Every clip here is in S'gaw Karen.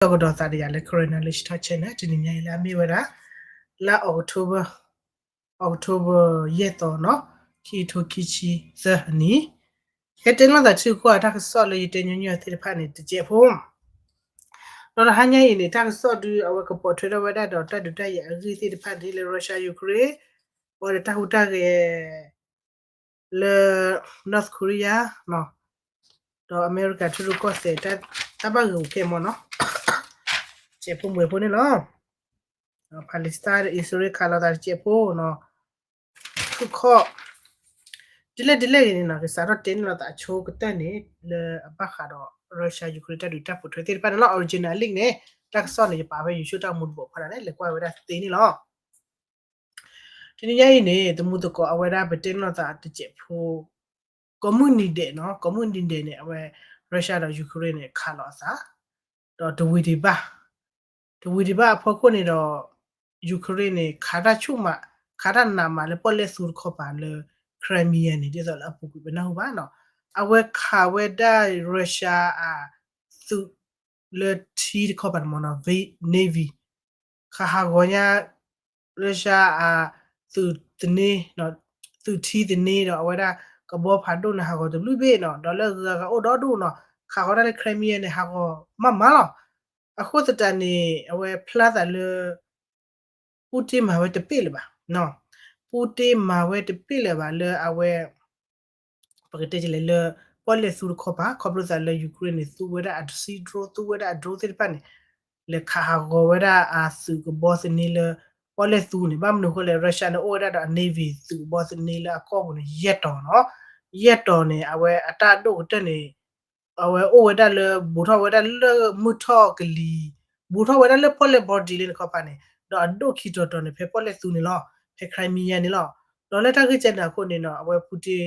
ကဒီးသးဒီးယၤလၢ Karen Knowledge Talk Channel တနံၤညါအံၤလၢအမ့ၢ်ဝဲဒၣ် လါ October, October ယဲၢ်သီနီၤ, ခံကထိခံဆံသၢအနံၣ်, ဟဲတဲနီၣ်သးထံကီၢ်အတၢ်ကစီၣ်လၢယတဲညီနုၢ်သ့ၣ်တဖၣ်န့ၣ် တစဲးဖိ ဒီးတဟါညါအံၤန့ၣ် တၢ်ကစီၣ်ဒုးအဝဲကပိာ်ထွဲထီၣ်ဝဲဒၣ်ဒီးတၢ်ဒုးတၢ်ယၤအဂ့ၢ်သ့ၣ်တဖၣ်န့ၣ် လၢ Russia Ukraine အဝဲဒီးတၢ်ဟူးတၢ်ဂဲၤ လၢ North Korea ဒီးအမဲရကၤထံရူၢ်ကီၢ်သဲး တၢ်ဘၣ်ဂ့ၤအိၣ်ခဲမ့ၢ်နီၤ, စဲးဖိမုၢ်ဖိန့ၣ်လီၤ. Palestine ဒီး အံၣ်စရ့လးခးလိာ်သးတစဲးဖိနီၤ, ခုၣ်ခီၣ် ဒ်လဲၣ်ဒ်လဲၣ်ဂ့ၤန့ၣ်နီၤ ကစးထီၣ်တဲန့ၢ်လိာ်သးအဆိကတၢၢ်န့ၣ် လၢအဘၣ်ဃးဒီး Russia Ukraine တၢ်ဒုးတၢ်ပိာ်ထွဲသ့ၣ်တဖၣ်န့ၣ်လီၤ. Original link န့ၣ် တၢ်ကစီၣ်န့ၣ် ယပာ်ဖဲ YouTube တၢ်မူတဘိးဖီဒၣ်န့ၣ် လဲၤကွၢ်ဝဲဒၣ်သ့န့ၣ်လီၤ. တနံၤညါအံၤန့ၣ် သမူသကိးအဝဲဒၣ်ပတဲန့ၢ်လိာ်သးတစဲးဖိ ကိးမုၢ်နံၤဒဲးနီၤ, ကိးမုၢ်နံၤဒဲးန့ၣ် အဝဲ Russia ဒီး Ukraine န့ၣ် ခးလိာ်အသး ဒီးတဝံၤဒံးဘၣ်, တဝံၤဒံးဘၣ်အဖီခိၣ်န့ၣ်ဒီး Ukraine န့ၣ် ခးတၢ်ဆူၣ်မး, ခးတၢ်နးမးလၢပီၣ်လဲၣ်သူတခီပၤလၢ Crimea န့ၣ် ဒ်သိးလၢအပူၤကွံာ်ပနၢ်ဟူဘၣ်နီၤ, အဝဲခးဝဲဒၣ် Russia အသုးလၢထံတခီပၤန့ၣ်မ့ၢ်နီၤ, Navy ခးဟးဂီၤညါ Russia အသုးသန့, သုးထံသန့ဒီးအဝဲဒၣ်ကဘီဖးဒိၣ်န့ၣ် ဟးဂီၤတဘျုးဘ့ၣ်နီၤ, ဒီးလၢဂၤဂၤအိၣ်ဒီဒူၣ်နီၤ, ခးဃီၤတၢ်လၢ Crimea န့ၣ် ဟးဂီၤမးမးလီၤ. အဃိသတးန့ၣ် အဝဲဖျါသးလၢ Putin မၤဝဲတပ့ၢ်လၢၤဘၣ်, Putin မၤဝဲတပ့ၢ်လၢၤဘၣ်လၢအဝဲ ပကတဲလဲၣ်လၢ ပီၣ်လဲၣ်သူတခီပၤ ခီဖျိသးလၢ Ukraine န့ၣ် သူဝဲဒၣ်အ sea drone, သူဝဲဒၣ်အ drone သ့ၣ်တဖၣ်န့ၣ် လဲၤခးဟးဂီၤဝဲဒၣ်အသုးကဘီသန့လၢ ပီၣ်လဲၣ်သူန့ၣ်, ဘၣ်မနုၤအဃိလဲၣ် Russia န့ၣ် အိၣ်ဝဲဒၣ်ဒီးအ Navy သုးကဘီသန့လၢအကီၢ်ပူၤန့ၣ် ယဲၢ်တီၤနီၤ, ယဲၢ်တီၤန့ၣ် အဝဲအတၢ်ဒိၣ်ကတၢၢ်န့ၣ် အဝဲအိၣ်ဝဲဒၣ်လၢ ဘူးထီၣ်ဝဲဒၣ်လၢမုၢ်ထီၣ်ကလံၤ, ဘူးထီၣ်ဝဲဒၣ်လၢပီၣ်လဲၣ် border လၢန့ၣ်ခီပၤန့ၣ်, ဒီးအဒိၣ်ခံတီၤတီၤန့ၣ် ဖဲပီၣ်လဲၣ်သူန့ၣ်လီၤ, ဖဲ Crimea န့ၣ်လီၤ. ဒီးလၢတၢ်ဂ့ၢ်ကဲန့ၣ်အဃိန့ၣ်နီၤ အဝဲ Putin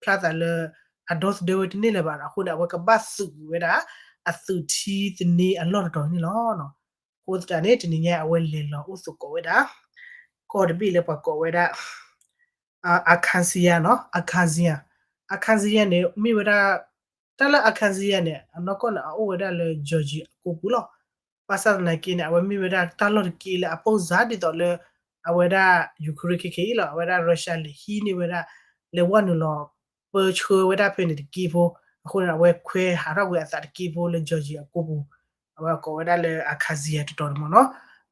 ဖျါသးလၢ အဒီသဒၢဝဲတန့ၢ်လၢၤဘၣ်နီၤ, အဃိန့ၣ် အဝဲကဘၣ်သုးကွံာ်ဝဲဒၣ် အသုးထံသန့အလီၢ်တတီၤန့ၣ်လီၤ. အဃိသတးန့ၣ် တနံၤညါအဝဲလဲၤလီၤအိၣ်သကိးဝဲဒၣ် ကီၢ်တဘ့ၣ်လၢပှၤကိးဝဲဒၣ် Abkhazia နီၤ, Abkhazia, Abkhazia န့ၣ် မ့ၢ်ဝဲဒၣ် တၢ်လၢ Abkhazia န့ၣ် အနီၢ်ကီၢ်န့ၣ် အအိၣ်ဝဲဒၣ်လၢ Georgia အကိာ်ပူၤလီၤ. ဘၣ်ဆၣ်သနာ်က့န့ၣ် အဝဲမ့ၢ်ဝဲဒၣ်တၢ်လီၢ်တက့ၢ်လၢအပိၢ်စါဒ်သိးလၢ အဝဲဒၣ် Ukraine ခဲခဲအံၤလီၤ. အဝဲဒၣ် Russia လဲၤဟံးန့ၢ်ဝဲဒၣ် လဲၤဝဲနုာ်လီၤ ပၢဆှၢဝဲဒၣ်ဖဲန့ၣ်တက့ၢ်ဖိ, အဃိန့ၣ် အဝဲခွဲးဟးထီၣ်ကွံာ်အသးတက့ၢ်ဖိလၢ Georgia အကိာ်ပူၤ, အဝဲကိးဝဲဒၣ်လၢ Abkhazia တတီၤန့ၣ်မ့ၢ်နီၤ.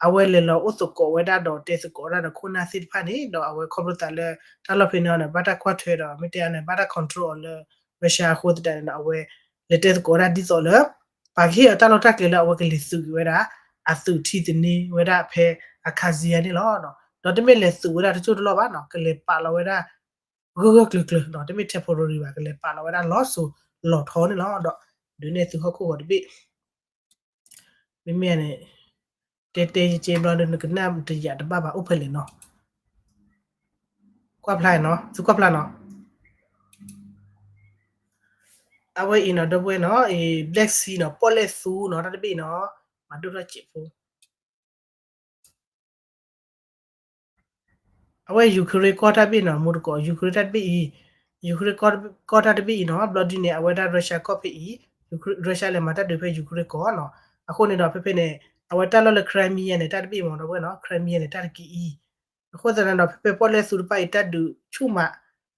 အဝဲလဲၤလီၤအိၣ်သကိးဝဲဒၣ်ဒီးတဲသကိးဝဲဒၣ်ဒီးခိၣ်နၢ်သ့ၣ်တဖၣ်န့ၣ် ဒီးအဝဲခီဖျိသးလၢ တၢ်လီၢ်ဖဲန့ၣ်န့ၣ် ဘၣ်တၢ်ကွၢ်ထွဲဒီး မ့ၢ်တဲအန့ၣ် ဘၣ်တၢ် control အီၤလၢ Russia အဃိသတးန့ၣ်ဒီး အဝဲလဲၤတဲသကိးဝဲဒၣ်ဒ်သိးလၢ ပာ်ကဟ့ၣ်အီၤတၢ်လီၢ်တၢ်ကျဲလၢအဝဲကလဲၤသုးက့ၤဝဲဒၣ် အသုးထံသန့ဝဲဒၣ်ဖဲ Abkhazia န့ၣ်လီၤ. ဒီးတမ့ၢ်လဲၤသုးဝဲဒၣ်တစိၢ်တလီၢ်ဘၣ်နီၤ, ကလဲၤပာ်လီၤဝဲဒၣ် ဂၢၢ်ဂၢၢ်ကျၢၤကျၢၤနီၤ, တမ့ၢ် temporary ဘၣ်, ကလဲၤပာ်လီၤဝဲဒၣ်လီၤစိၤလီၤထီန့ၣ်လီၤ. ဒီးဒုးနဲၣ်သုဟီၣ်ခိၣ်ဂီၤတဘ့ၣ် မ့မ့ၢ်န့ၣ် တဲတဲယကဲဘျီဒီး နကနၣ်တယာ်တဘၣ်ဘၣ် အိၣ်ဖဲလဲၣ်နီၤ. ကွၢ်ဖျါနီၤ, သုကွၢ်ဖျါနီၤ. အဝဲအံၤနီၤ ဒီပုၢ်ဝဲၢ်နီၤ, Black Sea နီၤ, ပီၣ်လဲၣ်သူနီၤ, တၢ်တဘ့ၣ်နီၤ, မၤဒိၣ်ထီၣ်စဲးဖိ အဝဲ Ukraine ကီၢ်တၢ်တဘ့ၣ်နီၤ, မူတကိး Ukraine တၢ်တဘ့ၣ်အံၤ, Ukraine ကီၢ်တၢ်တဘ့ၣ်အံၤနီၤ, ဘျီဒ်န့ၣ် အဝဲဒၣ် Russia ကီၢ်ဖဲအံၤ, Russia လဲၤမၤတၢ်ဒုးဖဲ Ukraine ကီၢ်နီၤ. အဃိန့ၣ်ဒီး ဖဲဖဲန့ၣ် အဝဲတၢ်လီၢ်လၢ Crimea န့ၣ် တၢ်တဘ့ၣ်မ့ၢ်ဒီပုၢ်ဝဲၢ်နီၤ, Crimea န့ၣ် တၢ်တက့ၢ်အံၤ. အဃိသတးန့ၣ်ဒီး ဖဲဖဲပီၣ်လဲၣ်သူတဖၣ်အံၤ တၢ်ဒုးဆူၣ်မး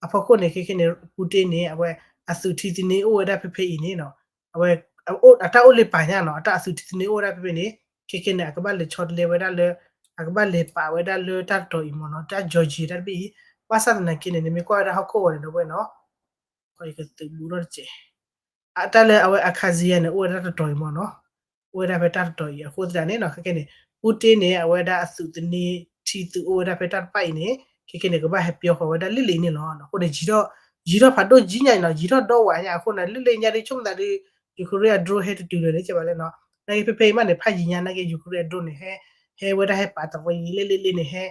အဖီခိၣ်န့ၣ် ခဲခဲန့ၣ် Putin န့ၣ် အဝဲအသုးထံသန့အိၣ်ဝဲဒၣ်ဖဲဖဲအံၤန့ၣ်နီၤ, အဝဲ အတၢ်အိၣ်လၢပာ်ညါနီၤ, အတၢ်အသုးထံသန့အိၣ်ဝဲဒၣ်ဖဲဖဲန့ၣ် ခဲခဲန့ၣ် အကဘၣ်လဲၤဆီတလဲဝဲဒၣ်လၢ အကဘၣ်လဲၤပာ်ဝဲဒၣ်လၢတၢ်တတီၤအံၤမ့ၢ်နီၤ, တၢ် Georgia တၢ်တဘ့ၣ်အံၤ. ဘၣ်ဆၣ်သနာ်က့န့ၣ် နမ့ၢ်ကွၢ်ဝဲဒၣ်ဟီၣ်ခိၣ်ဂီၤန့ၣ် ဒီပုၢ်ဝဲၢ်နီၤ, ယကသုးဘူးထီၣ်တစဲး, အတၢ်လၢအဝဲ Abkhazia န့ၣ် အိၣ်ဝဲဒၣ်တၢ်တတီၤအံၤမ့ၢ်နီၤ, အိၣ်ဝဲဒၣ်ဖဲတၢ်တတီၤအံၤ. အဃိသတးန့ၣ်နီၤ ခဲခဲန့ၣ် Putin န့ၣ် အဝဲဒၣ်အသုးသန့ ထံသုးအိၣ်ဝဲဒၣ်ဖဲတၢ်တဖၣ်အံၤန့ၣ် ခဲခဲန့ၣ် ကဘၣ်ဟဲပၠီဃီၤဝဲဒၣ်လၢလၢအံၤန့ၣ်လီၤ. အဃိန့ၣ် ယံာ်ထီၣ် ယံာ်ထီၣ်ဖးဒိၣ်ယံာ်ညါအံၤနီၤ, ယံာ်ထီၣ်ဒီဝးညါ အဃိန့ၣ် လၢလၢအံၤညါဒ်ဆိကမိၣ်သးဒ် Ukraine အ drone ဟဲတတုၤလၢၤန့ၣ် ကဲဘၣ်လဲၣ်နီၤ, နာ်က့ဖဲဖဲအံၤမးန့ၣ် ဖးယံာ်ညါ နာ်က့ Ukraine အ drone န့ၣ် ဟဲ ဟဲဝဲဒၣ်ဟဲပာ်သးဝဲအံၤလၢလၢလၢန့ၣ် ဟဲ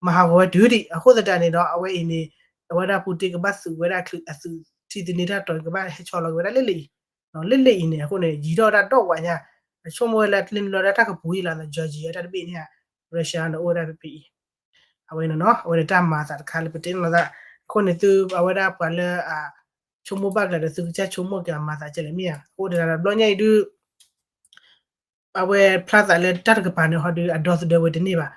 မၤဟးဂီၤဝဲတုၤဒံး. အဃိသတးန့ၣ်ဒီး အဝဲအံၤန့ၣ် အဝဲဒၣ် Putin ကဘၣ်သုးဝဲဒၣ်အသုးထံသန့တၢ်တတီၤ ကဘၣ်ဟဲဆီလီၤက့ၤဝဲဒၣ်လၢလၢအံၤ, လၢလၢအံၤန့ၣ် အဃိန့ၣ် ယံာ်ထီၣ်ဝဲဒၣ်ဒီဝးညါ, အဆိကမိၣ်ဝဲလၢတလ့ၢ်န့ၣ်လီၤဒၣ်တၢ်ကပူၤယံၤလီၤ Georgia တၢ်တဘ့ၣ်န့ၣ် Russia န့ၣ်အိၣ်ဝဲဒၣ်ဖဲဖဲအံၤ, အဝဲန့ၣ်နီၤ အဝဲန့ၣ်တၢ်မၤအသးတခါလၢပတဲန့ၣ်လီၤသး, အဃိန့ၣ်သုအဝဲဒၣ်ပှၤလၢအဆိကမိၣ်ဘၣ်ကျါဒီး သုကစၢ်ဆိကမိၣ်က့ၤအမၤသးကဲလဲၣ်မ့ၢ်ဧါ, အဃိန့ၣ်ဒီးဘျီညါအံၤဒုး အဝဲဖျါသးလၢတၢ်တကပၤန့ၣ် ဟီဒီးအဒီသဒၢဝဲတန့ၢ်ဘၣ်.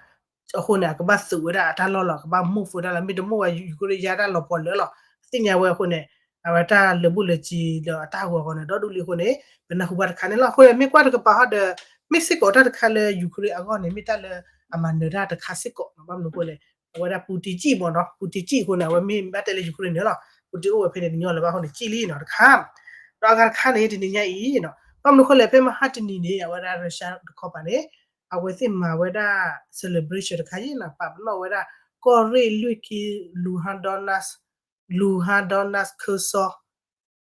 အဃိန့ၣ် အကဘၣ်သုးဝဲဒၣ်အတၢ်လီၢ်လီၤ, အကဘၣ် move ဝဲဒၣ်လီၤ, မ့ၢ်တ move ဝဲ ယူၤခရ့ၣ်ယါတၢ်လီၤပှီၤလၢာ်လီၤ. သ့ၣ်ညါဝဲအဃိန့ၣ် အဝဲတၢ်လၢာ်ဘူၣ်လၢာ်စ့ၤဒီးအတၢ်ဂီၤဂီၤန့ၣ် ဒီဒူၣ်လံအဃိန့ၣ် ပနၢ်ဟူဘၣ်တခါန့ၣ်လီၤ. အဃိန့ၣ် မ့ၢ်ကွၢ်တကပၤဟီဒီး မ့ၢ်စ့ၢ်ကီးတၢ်တခါလၢယူၤခရ့ၣ်အဂီၢ်န့ၣ် မ့ၢ်တၢ်လၢအမၤနၢၤတၢ်တခါစ့ၢ်ကီးနီၤ. ဘၣ်မနုၤအဃိလဲၣ်, အဝဲဒၣ် Putin စံၣ်မ့ၢ်နီၤ, Putin စံၣ်အဃိန့ၣ် အဝဲမ့ၢ်ဘၣ်တဲလၢယူၤခရ့ၣ်န့ၣ်လီၤ, Putin အိၣ်ဝဲဖဲန့ၣ်တညီလၢၤဘၣ်အဃိန့ၣ် စံၣ်လံနီၤတခါ. ဒီးအဂၤတခါန့ၣ် တနံၤညါအံၤနီၤ, ဘၣ်မနုၤအဃိလဲၣ်, ဖဲမဟါတနံၤန့ၣ် အဝဲဒၣ် Russia တခီပၤန့ၣ် အဝဲသ့ၣ်မၤဝဲဒၣ် celebration တခါယံၤနီၤ, ပာ်ပနီၣ်ဝဲဒၣ် ကီၢ်ရ့ၣ်လွံၢ်က့ Luhansk Donetsk, Luhansk Donetsk ခၢၣ်စီ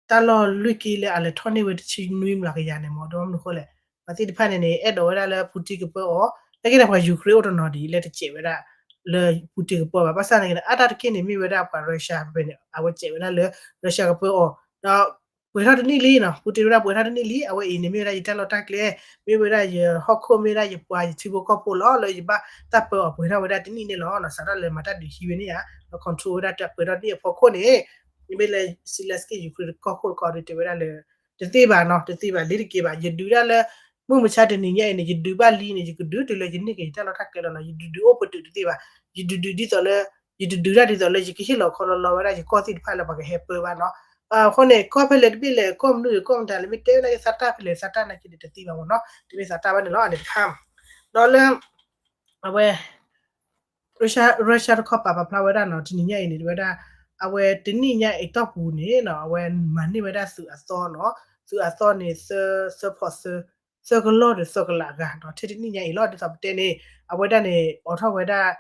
တၢ်လီၢ်လွံၢ်က့လၢအလဲၤထီၣ်န့ၢ်ဝဲတဆံနွံမျးကယၤန့ၣ်မ့ၢ်, ဒီးဘၣ်မနုၤအဃိလဲၣ်, ပှၤသ့ၣ်တဖၣ်န့ၣ်န့ၣ် အဲၣ်ဒိးဝဲဒၣ်လၢ Putin ကပၢအီၤ, နာ်က့န့ၣ် ပှၤယူၤခရ့ၣ်အိၣ်တနီၤဒ်အံၤ လၢတစဲးဝဲဒၣ် လၢ Putin ကပၢဘၣ်. ဘၣ်ဆၣ်နာ်က့န့ၣ် အါတက့ၢ်န့ၣ် မ့ၢ်ဝဲဒၣ်ပှၤ Russia ဖဲန့ၣ် အဝဲစဲးဝဲဒၣ်လၢ Russia ကပၢအီၤ, ဒီးပှဲၤထီၣ်တနံၣ်လံနီၤ, Putin ဝဲဒၣ်ပှဲၤထီၣ်တနံၣ်လံ, အဝဲအံၤန့ၣ် မ့ၢ်ဝဲဒၣ်ယတၢ်လီၢ်တၢ်ကျဲ, မ့ၢ်ဝဲဒၣ်ယဟီၣ်ခိၣ်, မ့ၢ်ဝဲဒၣ်ယပှၤယထံဖိကီၢ်ဖိလီၤ, လၢယဘၣ်တၢ်ပၢအီၤပှဲၤထီၣ်ဝဲဒၣ်တနံၣ်န့ၣ်လီၤ. စးထီၣ်လၢမၤတၢ်ဒုးဟံးဝဲန့ၣ်ဧါ, ဒီး control ဝဲဒၣ်တၢ်ပှဲၤထီၣ်တနံၣ်အဖီခိၣ်န့ၣ်, မ့မ့ၢ်လၢ Zelenskyy ယူၤခရ့ၣ်ကီၢ်ခိၣ်တခီဒီး တဲဝဲဒၣ်လၢ တသ့ဘၣ်နီၤ, တသ့ဘၣ်, လ့ၤတက့ၤဘၣ်, ယဒုးဒၣ်လၢ မုၢ်မဆါတနံၤညါအံၤန့ၣ် ယဒုးဘၣ်လံန့ၣ် ယကဒုးတုၤလၢယန့ၢ်က့ၤယတၢ်လီၢ်တၢ်ကျဲလီၤနီၤ, ယဒုးဒုးအိၣ်ပတုာ်တသ့ဘၣ်, ယဒုးဒုးဒ်သိးလၢ ယဒုးဒုးတၢ်ဒ်သိးလၢယကဟ့ၣ်လီၤခီလီၤလီၤဝဲဒၣ်ယကီၢ်သ့ၣ်တဖၣ်လၢပှၤကဟဲပၢဘၣ်နီၤ. အဃိန့ၣ် ကီၢ်ဖဲလဲၣ်တဘ့ၣ်လဲၣ်, ကီၢ်မနုၤလဲၣ်, ကီၢ်မတၤလဲၣ်, မ့ၢ်တဲဝဲဒၣ်ယသးတၢ်ဖဲလဲၣ် သးတၢ်နာ်က့န့ၣ် တသ့ဘၣ်မ့ၢ်နီၤ, တမ့ၢ်သးတၢ်ဘၣ်န့ၣ်လီၤ, အန့ၣ်တခါ, ဒီးလၢ အဝဲ Russia, Russia တခီပၤပာ်ဖျါဝဲဒၣ်နီၤ, တနံၤညါအံၤန့ၣ် တဲဝဲဒၣ် အဝဲတနံၣ်ညါအံၤတီၢ်ပူၤန့ၣ်နီၤ, အဝဲမၤန့ၢ်ဝဲဒၣ်သုးအသီနီၤ, သုးအသီန့ၣ် သၢ, သၢဖီးသၢ, သၢကလီၢ်ဒီးသၢကလးဂၤနီၤ, ထဲတနံၣ်ညါအံၤလီၤ, ဒ်သိးပတဲန့ၣ် အဝဲဒၣ်န့ၣ် အိးထီၣ်ဝဲဒၣ်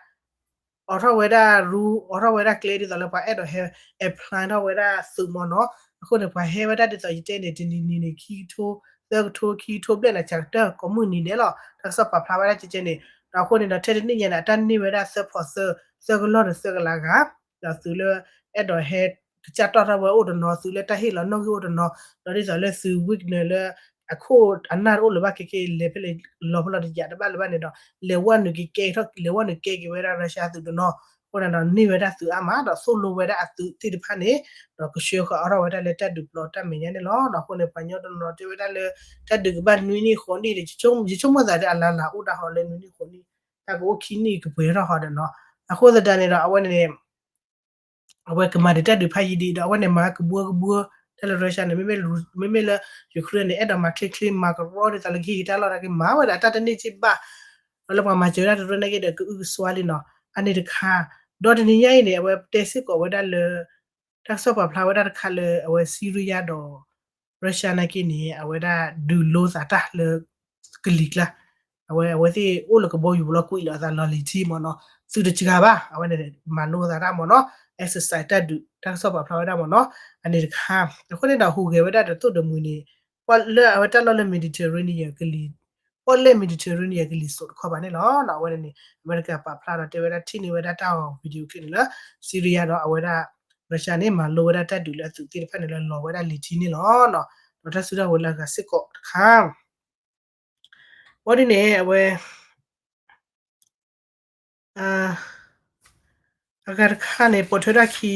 အိးထီၣ်ဝဲဒၣ်ရူ, အိးထီၣ်ဝဲဒၣ်ကျဲဒ်သိးလၢပှၤအဲၣ်ဒိးဟဲ apply ထီၣ်ဝဲဒၣ်သုးမ့ၢ်နီၤ, အဃိန့ၣ် ပှၤဟဲဝဲဒၣ်ဒ်သိးယတဲန့ၣ် တနံၤနံၤန့ၣ် ခံကထိ, သၢကထိ, ခံကထိဘျဲၣ်န့ၣ် ဆၢကတၢၢ်ကိးမုၢ်နံၤဒဲးလီၤ, တၢ်ကစီၣ်ပာ်ဖျါဝဲဒၣ်ကဲကဲန့ၣ်, ဒီးအဃိန့ၣ်ဒီး ထဲတနံၣ်ညါန့ၣ် အတၢ်န့ၢ်ဝဲဒၣ်သၢဖီးသၢ, သၢကလီၢ်ဒီးသၢကလးဂၤ, ဒီးသုးလၢ အဲၣ်ဒိးဟဲကစၢ်တီၢ်ထီၣ်ဝဲအိၣ်တနီၤ, သုးလၢတၢ်ဟ့ၣ်လီၤနီၣ်ဂံၢ်အိၣ်တနီၤ, ဒီးဒ်သိးလၢသုး Wagner လၢ အခိၣ်အနၢ်တအိၣ်လၢၤဘၣ်ခဲကဲ လဲၤဖဲလဲၣ်လီၤဖဲလဲၣ်တယာ်တဘၣ်လၢၤဘၣ်န့ၣ်ဒီး လဲၤဝဲနုာ်က့ၤကဲထီၣ်, လဲၤဝဲနုာ်ကဲက့ၤဝဲဒၣ် Russia သုးတနီၤ, အဃိန့ၣ်ဒီးန့ၢ်ဝဲဒၣ်သုးအါမး ဒီးသိၣ်လိဝဲဒၣ်အသုးသ့ၣ်တဖၣ်န့ၣ်, ဒီးကဆှၢဃီၤအါထီၣ်ဝဲဒၣ်လၢတၢ်ဒုးပျီတၢ်မဲာ်ညါန့ၣ်လီၤ. ဒီးအဃိန့ၣ် ပှၤကညီတနီၤတဲဝဲဒၣ်လၢ တၢ်ဒုးကဘၣ်နွံနံၣ်ဃိးနံၣ်ဒီး ယဆိကမိၣ်သးဒီးအလၢ်လၢ်အိၣ်ဒၣ်ဟီလၢနွံနံၣ်ဃိးနံၣ်, တၢ်ကအိၣ်ခံနံၣ်ကပှဲၤထီၣ်ဟီဒီးနီၤ, အဃိသတးန့ၣ်ဒီး အဝဲန့ၣ် အဝဲကမၤဒံးတၢ်ဒုးဖးယံၤဒံးဒီး အဝဲန့ၣ်မၤကဘှီကဘှီ, တၢ်လၢ Russia န့ၣ် မ့မ့ၢ်လၢ Ukraine န့ၣ် အဲၣ်ဒိးမၤချ့ချ့ မၤကရီဒ်သိးလၢကဟ့ၣ်က့ၤတၢ်လီၢ်နာ်က့ မၤဝဲဒၣ်တၢ်တန့ၢ်စ့ၢ်ဘၣ်, ဒီးလၢပှၤမၤစၢၤဒၣ်တရၢနာ်က့ဒီး ကအုကစွါလံနီၤ, အန့ၣ်တခါ, ဒီးတနံၤညါအံၤန့ၣ် အဝဲတဲစ့ၢ်ကီးဝဲဒၣ်လၢ တၢ်ကစီၣ်ပာ်ဖျါဝဲဒၣ်တခါလၢ အဝဲ Syria ဒီး Russia နာ်က့န့ၣ် အဝဲဒၣ်ဒုးလိသးတၢ်လၢ ကလံၤကျါ, အဝဲ အဝဲသ့ၣ်အိၣ်လၢကဘီယူၤပူၤလီၤ ကွံာ်လီၤအသးလီၤလံၤထံမ့ၢ်နီၤ, သုးတစှၤဘၣ်, အဝဲန့ၣ် မၤလိသးတၢ်မ့ၢ်နီၤ, exercise တၢ်ဒုး တၢ်ကစီၣ်ပာ်ဖျါဝဲဒၣ်မ့ၢ်နီၤ, အန့ၣ်တခါ, အဃိန့ၣ်ဒီးဟူးဂဲၤဝဲဒၣ်ဒီးသိၣ်ဒီးမှံၤန့ၣ်, ပှၤလၢအဝဲတၢ်လီၢ်လၢ Mediterranean ကလံၤ, ပှၤလၢ Mediterranean ကလံၤစိးတခီပၤန့ၣ်လီၤ, အဝဲန့ၣ် အမဲရကၤပာ်ဖျါဒီးတဲဝဲဒၣ် ထံၣ်န့ၢ်ဝဲဒၣ်တၢ်ဂီၤ video clip န့ၣ်လၢ Syria ဒီးအဝဲဒၣ် Russia န့ၣ် မၤလိဝဲဒၣ်တၢ်ဒုးလၢအသုးသ့ၣ်တဖၣ်န့ၣ်လၢလီၤဝဲဒၣ်လံၤထံန့ၣ်လီၤ, ဒီးတၢ်စုတၢ်ဝဲၤလၢအဂၤစ့ၢ်ကီးတခါ ဝဲဒ်န့ၣ် အဝဲ အဂၤတခါန့ၣ် ပိာ်ထွဲတၢ်ခံ,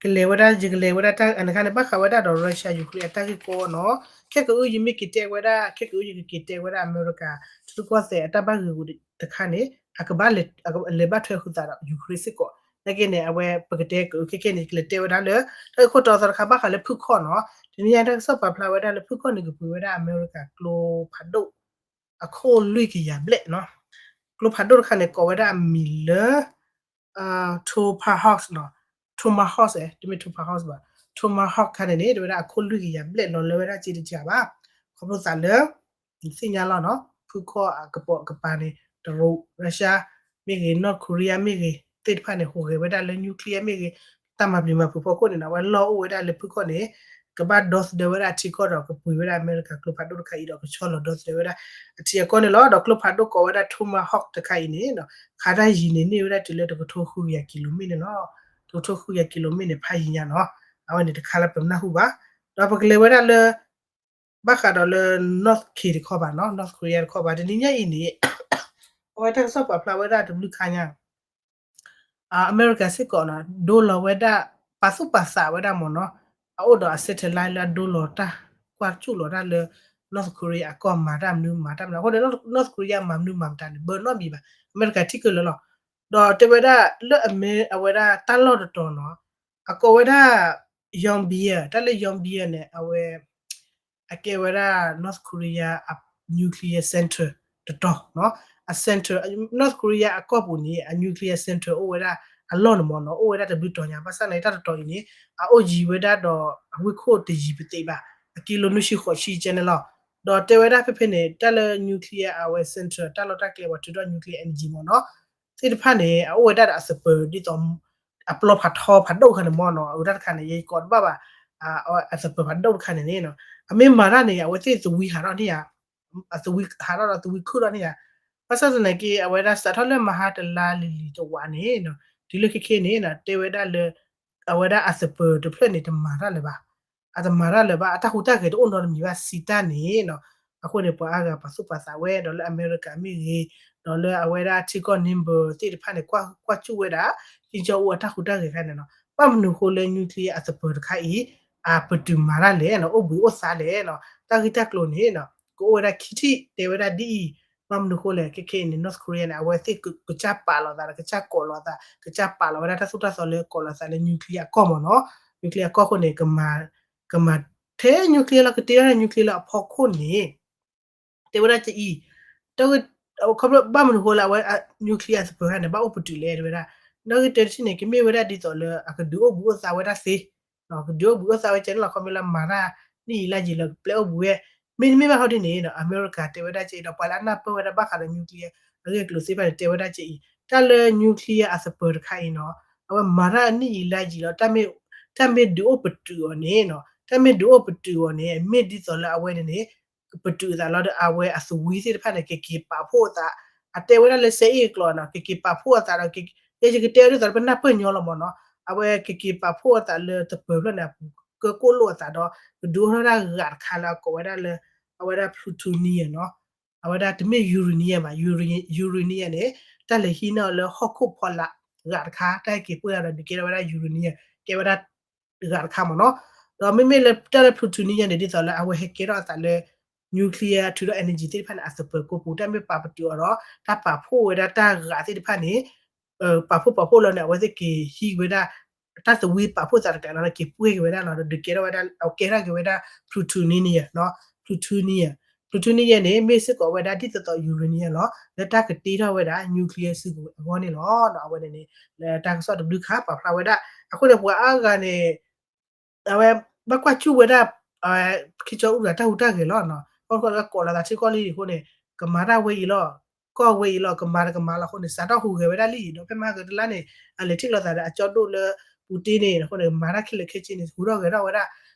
ကလဲၤဝဲဒၣ် ယကလဲၤဝဲဒၣ်တၢ်အန့ၣ်တခါန့ၣ် ဘၣ်ဃးဝဲဒၣ်ဒီး Russia Ukraine အတၢ်ဂ့ၢ်ကီနီၤ, ခဲကအု ယမ့ၢ်က့ၤတဲဝဲဒၣ် ခဲကအု ယကက့ၤတဲဝဲဒၣ် အမဲရကၤ ထံရူၢ်ကီၢ်သဲးအတၢ်ဘၣ်ဂ့ၢ်ဂူာ်တခါန့ၣ် အကဘၣ်လဲၤ, အလဲၤဘၣ်ထွဲဃုာ်သးဒီး Ukraine စ့ၢ်ကီး, နာ်က့န့ၣ် အဝဲပကတဲကအု ခဲကဲန့ၣ် ကလဲၤတဲဝဲဒၣ်လၢ တၢ်ဂ့ၢ်ခိၣ်တီသီတခါ ဘၣ်ဃးလၢဖုၣ်ခီၣ်နီၤ, တနံၤညါတၢ်ကစီၣ်ပာ်ဖျါဝဲဒၣ်လၢဖုၣ်ခီၣ်န့ၣ် ကပှ့ၤဝဲဒၣ်အမဲရကၤကျိဖးဒိၣ် အခိၣ်လွံၢ်ကယၤဘျဲၣ်နီၤ, ကျိဖးဒိၣ်တခါန့ၣ် ကိးဝဲဒၣ်အမံၤလၢ Tomahawk နီၤ, Tomahawk တမ့ၢ် Tomahawk ဘၣ်, Tomahawk ခါန့ၣ်န့ၣ် တဲဝဲဒၣ်အခိၣ်လွံၢ်ကယၤဘျဲၣ် လီၤလၢဝဲဒၣ်စ့တစှၤဘၣ်, ခီဖျိသးလၢ သ့ၣ်ညါလီၤနီၤ, ဖုၣ်ခီၣ်အကပိာ်ကပၤန့ၣ် တရူး Russia မ့ၢ်ဂ့ၤ North Korea မ့ၢ်ဂ့ၤ သ့ၣ်တဖၣ်န့ၣ် ဟူးဂဲၤဝဲဒၣ်လၢ nuclear မ့ၢ်ဂ့ၤ တၢ်မၤပျံၤမၤဖုးဖီခိၣ်န့ၣ်နီၤ, အဝဲလီၢ်အိၣ်ဝဲဒၣ်လၢဖုၣ်ခီၣ်န့ၣ် ကဘၣ်ဒီသဒၢဝဲဒၣ်အထံကီၢ်ဒီး ကပှ့ၤဝဲဒၣ်အမဲရကၤကျိဖးဒိၣ်တခါအံၤဒီး ကဆီလီၤဒီသဒၢဝဲဒၣ်အထံအကီၢ်န့ၣ်လီၤ. ဒီးကျိဖးဒိၣ်ကိးဝဲဒၣ် Tomahawk တခါအံၤန့ၣ် ခးတၢ်ယံၤန့ၣ် န့ၢ်ဝဲဒၣ်တုၤလၢတကထိဃုကယၤကံလိမ့ၣ်န့ၣ်လီၤ. တကထိဃုကယၤကံလိမ့ၣ်န့ၣ် ဖးယံၤညါနီၤ, အဝဲန့ၣ်တခါလၢပနၢ်ဟူဘၣ်, ဒီးပကလဲၤဝဲဒၣ်လၢ ဘၣ်ဃးဒီးလၢ North K တခီပၤနီၤ, North Korea တခီပၤ တနံၤညါအံၤန့ၣ် အဝဲတၢ်ကစီၣ်ပာ်ဖျါဝဲဒၣ်တဘျုးခါညါ အမဲရကၤစ့ၢ်ကီးနီၤ ဒိလီၤဝဲဒၣ် ပာ်သူၣ်ပာ်သးဝဲဒၣ်မ့ၢ်နီၤ, အအိၣ်ဒီးအ satellite လၢအဒိလီၤတၢ် ကွၢ်စူၣ်လီၤတၢ်လၢ North Korea အကီၢ်မၤတၢ်မနုၤမၤတၢ်မနုၤ အဃိန့ၣ် North Korea မၤမနုၤမၤမတၤန့ၣ် ဘၢနီတမံၤဘၣ် အမဲရကၤထံၣ်ကၢၢ်လၢာ်လီၤ. ဒီးတဲဝဲဒၣ်လၢအမဲ အဝဲဒၣ်တၢ်လီၢ်တတီၤနီၤ အကိးဝဲဒၣ် Yongbyon တၢ်လၢ Yongbyon န့ၣ် အဝဲ အကဲဝဲဒၣ် North Korea အ nuclear center တတီၤနီၤ အ center North Korea အကီၢ်ပူၤန့ၣ် အ nuclear center အိၣ်ဝဲဒၣ်အလီၢ်န့ၣ်မ့ၢ်နီၤ အိၣ်ဝဲဒၣ်တဘျုးတီၤညါ ဘၣ်ဆၣ်န့ၣ် တၢ်တတီၤအံၤန့ၣ် အအိၣ်ယံၤဝဲဒၣ်ဒီး အဝ့ၢ်ခိၣ်တယံၤပသ့ဘၣ် အကံလိနွံဆံဃိးဆံကဲန့ၣ်လီၤ. ဒီးတဲဝဲဒၣ်ဖဲဖဲန့ၣ် တၢ်လၢ nuclear အဝဲ center တၢ်လီၢ်တၢ်ကျဲပှၤထုးထီၣ် nuclear energy မ့ၢ်နီၤ သ့ၣ်တဖၣ်န့ၣ် အအိၣ်ဝဲဒၣ်ဒီးအသပၢၤဒ်သိး အပျီဖးထီဖးဒိၣ်တခါန့ၣ်မ့ၢ်နီၤ အဝဲဒၣ်တခါန့ၣ် ယကိးတဘၣ်ဘၣ် အသပၢၤဖးဒိၣ်တခါန့ၣ်န့ၣ် အမ့ၢ်မၤတၢ်န့ၣ် အဝဲသ့ၣ်သဝံဟးထီၣ်န့ၢ်ယၤ အသဝံဟးထီၣ်ဒီးသဝံခုၣ်ထီၣ်န့ၢ်ယၤ ဘၣ်ဆၣ်သနာ်က့ အဝဲဒၣ်စးထီၣ်လၢမဟါတလါလံၤလံၤတဝးန့ၣ် တုၤလၢခဲခဲန့ၣ် တဲဝဲဒၣ်လၢ အဝဲဒၣ်အသပၢၤတဖျၢၣ်န့ၣ် တမၤတၢ်လၢၤဘၣ် အတမၤတၢ်လၢၤဘၣ် အတၢ်ဟူးတၢ်ဂဲၤတအိၣ်နီတမံၤဘၣ် စံးတၢ်န့ၣ်နီၤ အဃိန့ၣ် ပှၤအါဂၤပာ်သူၣ်ပာ်သးဝဲ ဒီးလၢအမဲရကၤမ့ၢ်ဂ့ၤ ဒီးလၢအဝဲဒၣ်ထံကီၢ် neighbor သ့ၣ်တဖၣ်န့ၣ် ကွၢ်ကွၢ်စူၣ်ဝဲဒၣ် ကၠိအူအတၢ်ဟူးတၢ်ဂဲၤခါန့ၣ်နီၤ ဘၣ်မနုၤဃိလၢ nuclear အသပၢၤတခါအံၤ အပတုာ်မၤတၢ်လဲၣ်နီၤ အိၣ်ဘှံးအိၣ်သါလဲၣ်နီၤ တၢ်ဂ့ၢ်တၢ်ကျိၤန့ၣ်နီၤ ကအိၣ်ဝဲဒၣ်ခံထံၣ် တဲဝဲဒၣ်ဒ်အံၤ ဘၣ်မနုၤဃိလဲၣ် ခဲခဲအံၤန့ၣ် North Korea န့ၣ် အဝဲသ့ၣ်ကစၢ်ပာ်လီၤသးဒီး ကစၢ်ကိးလီၤသး ကစၢ်ပာ်လီၤဝဲဒၣ်တၢ်သိၣ်တၢ်သီလၢကိးလီၤသးလၢ nuclear အကီၢ်မ့ၢ်နီၤ nuclear အကီၢ်အဃိန့ၣ် ကမၤ ထဲ nuclear လီၤ ကတ့ထီၣ် nuclear လၢအဖီခိၣ်န့ၣ် တဲဝဲဒၣ်ကအံၤ တၢ်ဂ့ၢ် ခီဖျိဘၣ်မနုၤဃိလၢအဝဲ nuclear သပၢၤခါန့ၣ် ဘၣ်အိၣ်ပတုာ်လဲၣ် တဲဝဲဒၣ် နီၣ်ဂံၢ်တၢတထံၣ်န့ၣ် ကမ့ၢ်ဝဲဒၣ်ဒ်သိးလၢ အကဒုးအိၣ်ဘှံးအိၣ်သါဝဲဒၣ်သ့ ကဒုးအိၣ်ဘှံးအိၣ်သါဝဲကဲန့ၣ်လီၤ ခီဖျိလၢမၤတၢ် နံၣ်အံၤလါယံၤလၢကပျဲအိၣ်ဘှံးဝဲ မ့တမ့ၢ်ဘၣ်ဟီဒ်န့ၣ် အမဲရကၤတဲဝဲဒၣ်ကအံၤဒီး ပှၤလၢအနၢ်ပၢၢ်ဝဲဒၣ်ဘၣ်ဃးဒီး nuclear အဂ့ၢ်အကျိၤသ့ၣ်တဖၣ်န့ၣ် တဲဝဲဒၣ်ကအံၤ တၢ်လၢ nuclear အသပၢၤတခါအံၤနီၤ အဝဲမၤတၢ်နံၣ်အံၤလါယံၤလီၤ တၢ်မ့ၢ်ဒုးအိၣ်ပတုာ်အီၤန့ၣ်နီၤ တၢ်မ့ၢ်ဒုးအိၣ်ပတုာ်အီၤန့ၣ် မ့ၢ်ဒ်သိးလၢအဝဲန့ၣ်န့ၣ် ပတုာ်အသးလီၤဒီး အဝဲအသဝံသ့ၣ်တဖၣ်န့ၣ် ကက့ၤပာ်ဖှိၣ်အသး အတဲဝဲဒၣ်လၢစဲအ့ၣ်အကျိာ်နီၤ ကက့ၤပာ်ဖှိၣ်အသးဒီး ယဲယကတဲဒ်သိးလၢပနၢ်ပၢၢ်ညီလီၤမ့ၢ်နီၤ အဝဲကက့ၤပာ်ဖှိၣ်အသးလၢသပၢၤဖျၢၣ်န့ၣ်အပူၤ ကၢကိၣ်လိာ်အသးဒီး ကဒုးအိၣ်ထီၣ်ဒၣ်ဂာ်တခါလၢအကိးဝဲဒၣ်လၢ အဝဲဒၣ် plutonium နီၤ အဝဲဒၣ်တမ့ၢ် uranium ဘၣ် uranium န့ၣ် တၢ်လဲၤဟံးန့ၢ်အီၤလၢဟီၣ်ခိၣ်ဖီလာ်ဂာ်တခါ တၢ်ဟဲက့ၤပှ့ၢ်အီၤဒီးဒုးကဲထီၣ်ဝဲဒၣ် uranium ကဲဝဲဒၣ် ဂာ်တခါမ့ၢ်နီၤ ဒီးမ့မ့ၢ်လၢတၢ်လၢ plutonium န့ၣ် ဒ်သိးလၢအဝဲဟဲကဲထီၣ်အသးလၢ nuclear ထုးဒီး energy သ့ၣ်တဖၣ်န့ၣ် အသပၢၤကိးပူၤ တၢ်မ့ၢ်ပာ်ပတုာ်အီၤဒီး တၢ်ပာ်ဖှိၣ်ဝဲဒၣ်တၢ်ဂာ်သ့ၣ်တဖၣ်န့ၣ် ပာ်ဖှိၣ်ပာ်ဖှိၣ်လီၤန့ၣ် အဝဲသ့ၣ်က့ၤဟံးဝဲဒၣ် တၢ်သဝံပာ်ဖှိၣ်သးတကျးလီၤ က့ၤပှ့ၢ်က့ၤဝဲဒၣ်လီၤ ဒီးဒုးကဲထီၣ်ဝဲဒၣ် အကဲထီၣ်က့ၤဝဲဒၣ် plutonium နီၤ plutonium plutonium န့ၣ် မ့ၢ်စ့ၢ်ကီးဝဲဒၣ်ဒ်သိးသိး uranium လီၤ လၢတၢ်ကတ့ထီၣ်ဝဲဒၣ် nuclear စုကဝဲၤအဂီၢ်န့ၣ်လီၤ. အဝဲန့ၣ်န့ၣ် လၢတၢ်ကစီၣ်တဘျုးခါပာ်ဖျါဝဲဒၣ် အဃိန့ၣ် ပှၤအါဂၤန့ၣ် အဝဲ ဘၣ်ကွၢ်စူၣ်ဝဲဒၣ် ခ့ကၠီအူရၤတၢ်ဟူးတၢ်ဂဲၤလီၤ ခီဖျိလၢကိးလီၤသးထံကီၢ်လံအဃိန့ၣ် ကမၤတၢ်ဝဲအံၤလီၤ ကီၢ်ဝဲအံၤလီၤ ကမၤတကမၤလီၤအဃိန့ၣ် စးထီၣ်ဟူးဂဲၤဝဲဒၣ်လံ ဒီးဖဲမဟါကတလါန့ၣ် အလဲၤထံၣ်လိာ်သးဒီးအကၠီဒိၣ်လၢ ပူတ့န့ၣ် အဃိန့ၣ် ကမၤတၢ်ခဲလၢာ်ခဲဆ့န့ၣ် ဟူးထီၣ်ဂဲၤထီၣ်ဝဲဒၣ်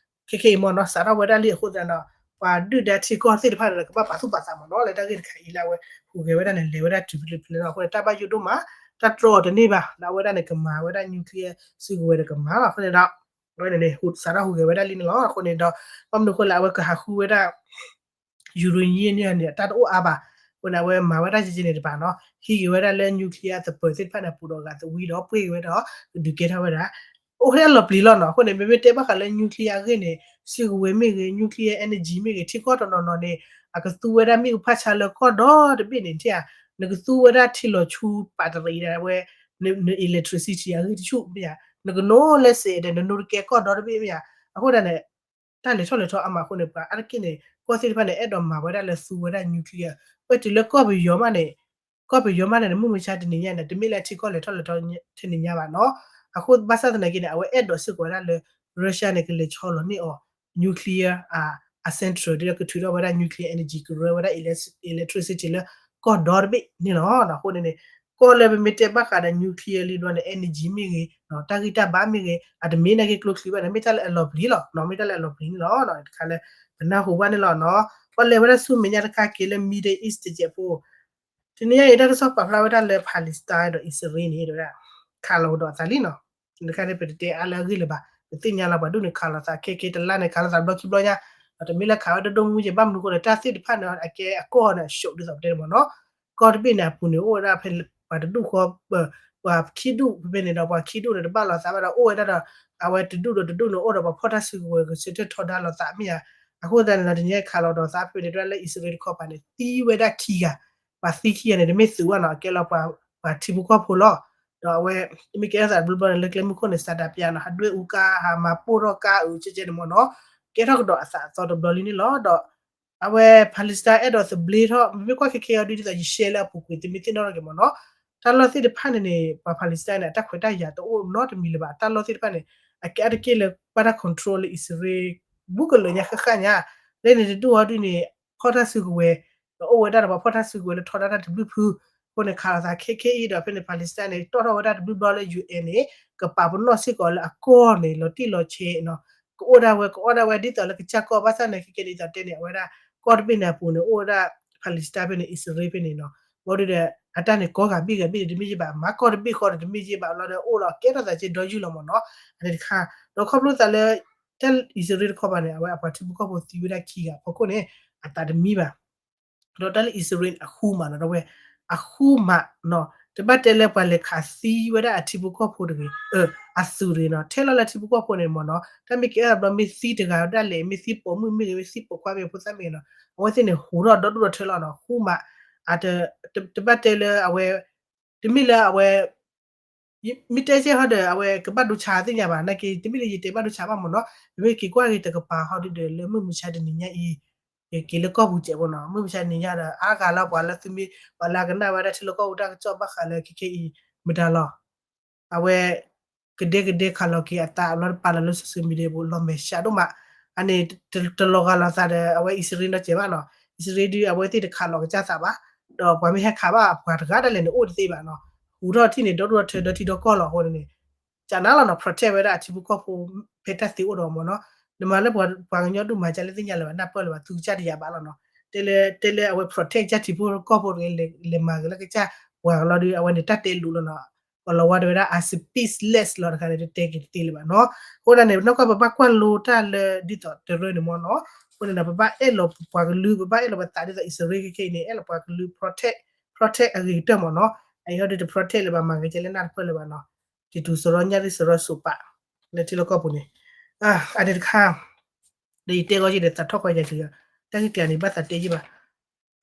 ခဲခဲအံၤမ့ၢ်နီၤ စးထီၣ်ဝဲဒၣ်လံအဃိသတးဒီး ပှၤဒုၣ်ဒါထံကီၢ်သ့ၣ်တဖၣ်န့ၣ်ဒီး ကဘၣ်ပာ်သူၣ်ပာ်သးမ့ၢ်နီၤ လၢတၢ်ဂ့ၢ်တခါအံၤလၢအဝဲ ဟူးဂဲၤဝဲဒၣ်န့ၣ် လဲၤဝဲဒၣ်တုၤဖဲလဲၣ်ဖဲလဲၣ်လီၤ အဃိန့ၣ် တၢ်ဘၣ်ယိၣ်ဒိၣ်မး တၢ်တြီအီၤတန့ၢ်ဘၣ် လၢအဝဲဒၣ်န့ၣ် ကမၤဝဲဒၣ် nuclear စုကဝဲၤဒီးကမၤလီၤ အဃိန့ၣ်ဒီး အဝဲန့ၣ်န့ၣ် စးထီၣ်ဟူးဂဲၤဝဲဒၣ်လံန့ၣ်လီၤ အဃိန့ၣ်ဒီး ဘၣ်မနုၤအဃိလဲၣ် အဝဲကဟးဃုဝဲဒၣ် uranium န့ၣ်န့ၣ် တၢ်တအိၣ်အါဘၣ် အဃိန့ၣ် အဝဲမၤဝဲဒၣ်ကဲကဲန့ၣ်တဘၣ်နီၤ ဟံးက့ၤဝဲဒၣ်လၢ nuclear သပၢၤသ့ၣ်တဖၣ်န့ၣ် ပူၤဒီးဂာ်သဝံဒီးပှ့ၢ်က့ၤဝဲဒီး ကဒုးကဲထီၣ်ဝဲဒၣ် အိၣ်ထဲအလီၤပျံၤလီၤနီၤ အဃိန့ၣ် မ့မ့ၢ်တဲဘၣ်ဃးလၢ nuclear အဂ့ၢ်န့ၣ် စုကဝဲၤမ့ၢ်ဂ့ၤ nuclear energy မ့ၢ်ဂ့ၤ ထံကီၢ်တနီၤနီၤန့ၣ် အကသူဝဲဒၣ်မ့ၣ်အူဖးဆါလၢကီၢ်ဒီတဘ့ၣ်န့ၣ် ထံၣ်ဧါ နကသူဝဲဒၣ်ထံလီၤဆူပာ်တရံးဒၣ်ဝဲ န electricity အဂ့ၢ်တဆူၣ်မ့ၢ်ဧါ နကနိးလၢစဲးဒီး နနိးတကဲကီၢ်ဒီတဘ့ၣ်မ့ၢ်ဧါ အဃိဒၣ်န့ၣ် တၢ်လဲၤထီၣ်လဲၤထီအါမးအဃိန့ၣ် ပှၤအါတက့ၢ်န့ၣ် ကီၢ်သ့ၣ်တဖၣ်န့ၣ် အဲၣ်ဒိးမၤဝဲဒၣ်လၢသူဝဲဒၣ် nuclear ဝဲတုၤလၢကီၢ်ပယီၤမးန့ၣ် ကီၢ်ပယီၤမးန့ၣ် မုၢ်မဆါတနံၤညါန့ၣ် တမ့ၢ်လၢထံကီၢ်လဲၤထီၣ်လဲၤထီထဲန့ၣ်ညါဘၣ်နီၤ အဃိဘၣ်ဆၣ်သနာ်က့န့ၣ် အဝဲအဲၣ်ဒိးစ့ၢ်ကီးဝဲဒၣ်လၢ Russia န့ၣ် ကလဲၤဆီလီၤန့ၢ်အီၤ nuclear အ central ဒ်လၢကထုးထီၣ်ဝဲဒၣ် nuclear energy ကရၢဝဲဒၣ် electricity လၢကီၢ်ဒီတဘ့ၣ်န့ၣ်လီၤ. အဃိန့ၣ်န့ၣ် ကီၢ်လၢပမ့ၢ်တဲဘၣ်ဃးဒီး nuclear လံဘျီန့ၣ် energy မ့ၢ်ဂ့ၤ တၢ်ဂံၢ်တၢ်ဘါမ့ၢ်ဂ့ၤ အတမ့ၢ်နာ်က့ကျိချံဘၣ်န့ၣ် မ့ၢ်တၢ်လၢအလီၤပျံၤလီၤ မ့ၢ်တၢ်လၢအလီၤပျံၤန့ၣ်လီၤ. တခါလၢ ပနၢ်ဟူဘၣ်န့ၣ်လီၤနီၤ ပှၤလဲၤဝဲဒၣ်ဆူမဲာ်ညါတခါက့ၤလၢ Middle East တစဲးဖိ တနံၤညါအံၤ တၢ်ကစီၣ်ပာ်ဖျါဝဲဒၣ်လၢ Palestine ဒီး Israel န့ၣ် တဲဝဲဒၣ် ခးလီၤကဒီးအသးလံနီၤ. နခါန့ၣ်ပတတဲအါလၢအဂ့ၢ်လၢၤဘၣ် ပသ့ၣ်ညါလီၤ ပှၤဒူၣ်န့ၣ်ခးလီၤသးခဲက့ၤတလါန့ၣ် ခးလီၤသးဘျီခံဘျီညါ ဒီးတမ့ၢ်လၢခးဝဲဒၣ်ဒိၣ်မုၢ်က့ ဘၣ်မနုၤအဃိလဲၣ် တၢ်သ့ၣ်တဖၣ်န့ၣ် အကဲအကီၢ်န့ၣ် အရှုံး ဒ်သိးပတဲန့ၣ်မ့ၢ်နီၤ ကီၢ်တဘ့ၣ်န့ၣ် အပူၤန့ၣ် အိၣ်ဝဲဒၣ်ဖဲ ပှၤတဒူၣ်ဃီ ပှၤခံဒူၣ်ဖဲဖဲန့ၣ်ဒီး ပှၤခံဒူၣ်န့ၣ် တဘၣ်လိာ်သးဘၣ်ဒီး အိၣ်ဝဲဒၣ်ဒီး အဝဲတဒူၣ်ဒီးတဒူၣ်န့ၣ် အိၣ်ဒီးပှၤဖီၣ်တၢ်စုကဝဲၤ ကဆၢထၢၣ်ထီဒါလိာ်သးမ့ၢ်ဧါ အဃိသတးန့ၣ်လီၤ တနံၤညါခးလီၤဒီးသးဖဲန့ၣ် တၢ်လၢအံၣ်စရ့လးတခီပၤန့ၣ် သံဝဲဒၣ်ခံဂၤ, ပှၤသံခံဂၤန့ၣ် တမ့ၢ်သုးဘၣ်နီၤ အကဲလီၤပှၤထံဖိကီၢ်ဖိလီၤ. ဒီးအဝဲ မ့ၢ်ကဲထီၣ်သးတဘျီဘျီန့ၣ် လၢကျဲမုၢ်ခိၣ်န့ၣ် စးဒးပျးနီၤ ဟးဒွဲၣ်အူကါ ဟးမၤပိၢ်ထီၣ်ကါအုးကဲကဲန့ၣ်မ့ၢ်နီၤ ကဲထီၣ်ကဒီးအသးအသီတဘျီလံန့ၣ်လီၤ. ဒီး အဝဲ Palestine အဲၣ်ဒိးသဘျ့ထီၣ် မ့မ့ၢ်ကွၢ်ခဲခဲအံၤဒ်သိး ယshareလၢအပူၤကွံာ် သုမ့ၢ်သ့ၣ်နီၣ်ထီၣ်က့ၤမ့ၢ်နီၤ တၢ်လီၢ်သ့ၣ်တဖၣ်န့ၣ်န့ၣ် ပှၤ Palestine န့ၣ် အတၢ်ခွဲးတၢ်ယာ်တအိၣ်နီတမံၤလၢၤဘၣ် တၢ်လီၢ်သ့ၣ်တဖၣ်န့ၣ် အကဲအါတက့ၢ်လၢဘၣ်တၢ် control လၢအံၣ်စရ့လး ဘူးကလၢာ်ညါဃၣ်ဃၣ်ညါ လၢန့ၣ်တဒူၣ်အီၤဒ်န့ၣ် ဖီၣ်တၢ်စုကဝဲၤ ဒီးအိၣ်ဝဲဒၣ်ဒီးပှၤဖီၣ်တၢ်စုကဝဲၤလၢထီဒါတၢ်တဘျုးဖု အဃိန့ၣ် ခးလီၤသးခဲခဲအံၤဒီးဖဲန့ၣ် Palestine န့ၣ် တီၣ်ထီၣ်ဝဲဒၣ်တဘျုးဘျီလၢ ယူၣ်အဲၣ်န့ၣ် ကပာ်ပနီၣ်စ့ၢ်ကီးလၢအကီၢ်န့ၣ် လီၤတံၢ်လီၤဆဲးနီၤ ကအိၣ်ဒၣ်ဝဲ ကအီၣ်ဒၣ်ဝဲဒ်သိးလၢကစၢ်ကီၢ် ဘၣ်ဆၣ်န့ၣ် ခဲကဲဒ်သိးတဲန့ၣ် အဝဲဒၣ် ကီၢ်တဘ့ၣ်န့ၣ်အပူၤန့ၣ် အိၣ်ဝဲဒၣ် Palestine ဖဲန့ၣ် အံၣ်စရ့လး ဖဲန့ၣ်နီၤ ဘီဒုဒီး အတၢ်န့ၣ် ကီၢ်ဂၤဘ့ၣ်ဂၤဘ့ၣ်န့ၣ် တမ့ၢ်ယ့ၢ်ဘၣ် မၤကီၢ်တဘ့ၣ်ဃီဒီး တမ့ၢ်ယ့ၢ်ဘၣ်လီၤဒီး အိၣ်လီၤကဲထီၣ်သးက့ဒီယုၢ်လီၤမ့ၢ်နီၤ အန့ၣ်တခါ ဒီးခီဖျိသးလၢ တၢ်အံၣ်စရ့လးတခီပၤန့ၣ် အဝဲအပှၤထံဖိကီၢ်ဖိသံဝဲဒၣ်ခံဂၤအဖီခိၣ်န့ၣ် အသးတမံဘၣ် ဒီးတၢ်လၢအံၣ်စရ့လးန့ၣ် အဃူမးနီၤ ဒီးဝဲ အဃူမးနီၤ တဘၣ်တဲလၢပှၤလဲၤခးသံဝဲဒၣ်အထံဖိကီၢ်ဖိတဂ့ၤ အသုးတဂ့ၤနီၤ ထဲလီၤလၢထံဖိကီၢ်ဖိန့ၣ်မ့ၢ်နီၤ တၢ်မ့ၢ်ကဲအါဘျီ မ့ၢ်သံတဂၤဒၣ်လဲာ် မ့ၢ်သံပိာ်မုၣ်မ့ၢ်ဂ့ၤ မ့ၢ်သံပိာ်ခွါမ့ၢ်ဖိသၣ်မ့ၢ်ဂ့ၤနီၤ အဝဲသ့ၣ်န့ၣ် ဟူးထီၣ်ဒီဒူၣ်ဒီထၢလီၤနီၤ ဃူမး တဘၣ်တဲလၢအဝဲ တမ့ၢ်လၢအဝဲ မ့ၢ်တဲကဲဟီဒီး အဝဲကဘၣ်ဒိဆါသ့ၣ်ညါဘၣ် နာ်က့ တမ့ၢ်လၢယတဲဘၣ်ဒိဆါဘၣ်မ့ၢ်နီၤ မ့မ့ၢ်က့ၤကွၢ်က့ၤတကပၤဟီဒုဒီး လၢမုၢ်မဆါတနံၤညါအံၤ က့ၤလၢကီၢ်ပူၤစဲးဖိနီၤ မုၢ်မဆါတနံၤညါဒီး အါဂၤလၢပှၤလၢသုမ့ၢ် ပှၤလၢအကနၣ်ဝဲဒၣ်ထံလၢကီၢ်ပူၤတၢ်ကစီၣ်ဘၣ်ဃးလၢခဲခဲအံၤ မတၤလီၤ အဝဲ ကဒဲကဒဲခးလီၤက့ၤအသးအလီၢ်တပာ်လီၤလၢ social media ပူၤ လီၤမဲာ်ဆှးဒိၣ်မး အန့ၣ် တလီၤဂာ်လီၤသးဒီး အဝဲအံၣ်စရ့လးနီတစဲးဘၣ်နီၤ အံၣ်စရ့လးဒုး အဝဲသ့ၣ်တခးလီၤကစၢ်သးဘၣ် ဒီးပှၤမ့ၢ်ဟဲခးဘၣ်ပှၤတဂၤဒၣ်လဲာ်န့ၣ် အိၣ်တသ့ဘၣ်နီၤ ဟူးထီၣ်ထံၣ်န့ၣ် ဒီဒူၣ်ဒီထၢဒီထံဒီကီၢ်လီၤအဃိန့ၣ်န့ၣ် ကနၣ်လီၤနီၤ protect ဝဲဒၣ်အထံဖိကီၢ်ဖိ ဖဲတၢ်သ့အိၣ်ဒီးမ့ၢ်နီၤ နမၤလၢပှၤကညီဒိၣ်မၤကၢ်လၢသ့ၣ်ညါလၢၤဘၣ် နၢ်ပၢၢ်လၢၤဘၣ် သူကစၢ်တယာ်ဘၣ်လီၤနီၤ တဲလၢ တဲလၢအဝဲ protect ကစၢ်ထံဖိကီၢ်ဖိတဂ့ၤ လဲၤမၤဂ့ၤလၢကစၢ်ပှၤကလီဒုး အဝဲန့ၣ်တၢ်တဲလိၤလီၤနီၤ ပှၤလီၤဝါတဲဝဲဒၣ် အ speechless လီၤတခါန့ၣ် တတဲက့ၤတသ့လၢၤဘၣ်နီၤ အဃိဒၣ်န့ၣ် နီၢ်ကီၢ်ပဘၣ်ကွၢ်လိတၢ်လၢဒ်သိးတရၢန့ၣ်မ့ၢ်နီၤ အဃိန့ၣ်ဒီး ပဘၣ်အဲၣ်လီၤပပှၤကလုာ် ပဘၣ်အဲၣ်လီၤပသးဒ်သိးအံၣ်စရ့လးခဲခဲအံၤန့ၣ် အဲၣ်လီၤပှၤကလုာ် protect protect အဂ့ၤကတၢၢ်မ့ၢ်နီၤ အအံၤဟီဒုးတ protect လၢၤဘၣ် မၤဂ့ၤကဲလၢနၢ်တပၢၢ်လၢၤဘၣ်နီၤ တတုၤစရီညါဒ်စရီစိးပး လၢထံလီၢ်ကီၢ်ပူၤန့ၣ် အန့ၣ်တခါ ဒီးယတဲဂီၤယဒီးသးထီၣ်ကွၢ်ယၤက့ၤ တၢ်ဂ့ၢ်ကျါန့ၣ် ဘၣ်သးတဲယံၢ်ဘၣ်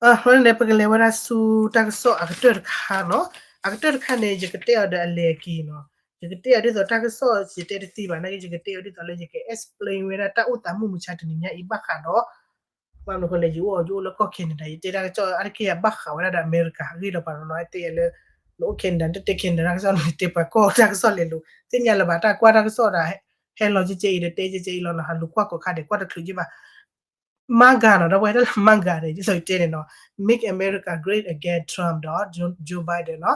အဃိန့ၣ် ပကလဲၤဝဲဒၣ်ဆူတၢ်ကစီၣ်အကတၢၢ်တခါနီၤ အကတၢၢ်တခါန့ၣ် ယကတဲအီၤဒီးအလဲၤအက့ၤနီၤ ယကတဲအီၤဒ်သိးတၢ်ကစီၣ် ယတဲတသ့ဘၣ် နာ်က့ ယကတဲအီၤဒ်သိးလၢယက explain ဝဲဒၣ်တၢ်အိၣ်သးမုၢ်မဆါတနံၤညါအံၤဘၣ်ဃးဒီး ဘၣ်မနုၤဃိလဲၣ် ယအိၣ်ယအိၣ်လၢကီၢ် Canada ယတဲတၢ်ကစီၣ်အါတက့ၢ် ယဘၣ်ဃးဝဲဒၣ်ဒီးအမဲရကၤအဂ့ၢ်လီၤပှၤနီၤ တဲယၤလၢ နအိၣ် Canada နတတဲ Canada တၢ်ကစီၣ်န့ၣ် တဲပှၤကီၢ်တၢ်ကစီၣ်လဲၤလိၤ သ့ၣ်ညါလၢၤဘၣ် တၢ်ကွၢ်တၢ်ကစီၣ်ဒီး ဟဲလီၤကဲကဲအံၤဒီးတဲကဲကဲအံၤလီၤနီၤ ဟးလူၤကွၢ်ကိးခါဒဲး ကွၢ်တချုးက့ဘၣ် MAGA နီၤ ဒီးပဝဲဒၣ်လၢ MAGA န့ၣ် ဒ်သိးယတဲန့ၣ်နီၤ Make America Great Again Trump ဒီး Joe Biden နီၤ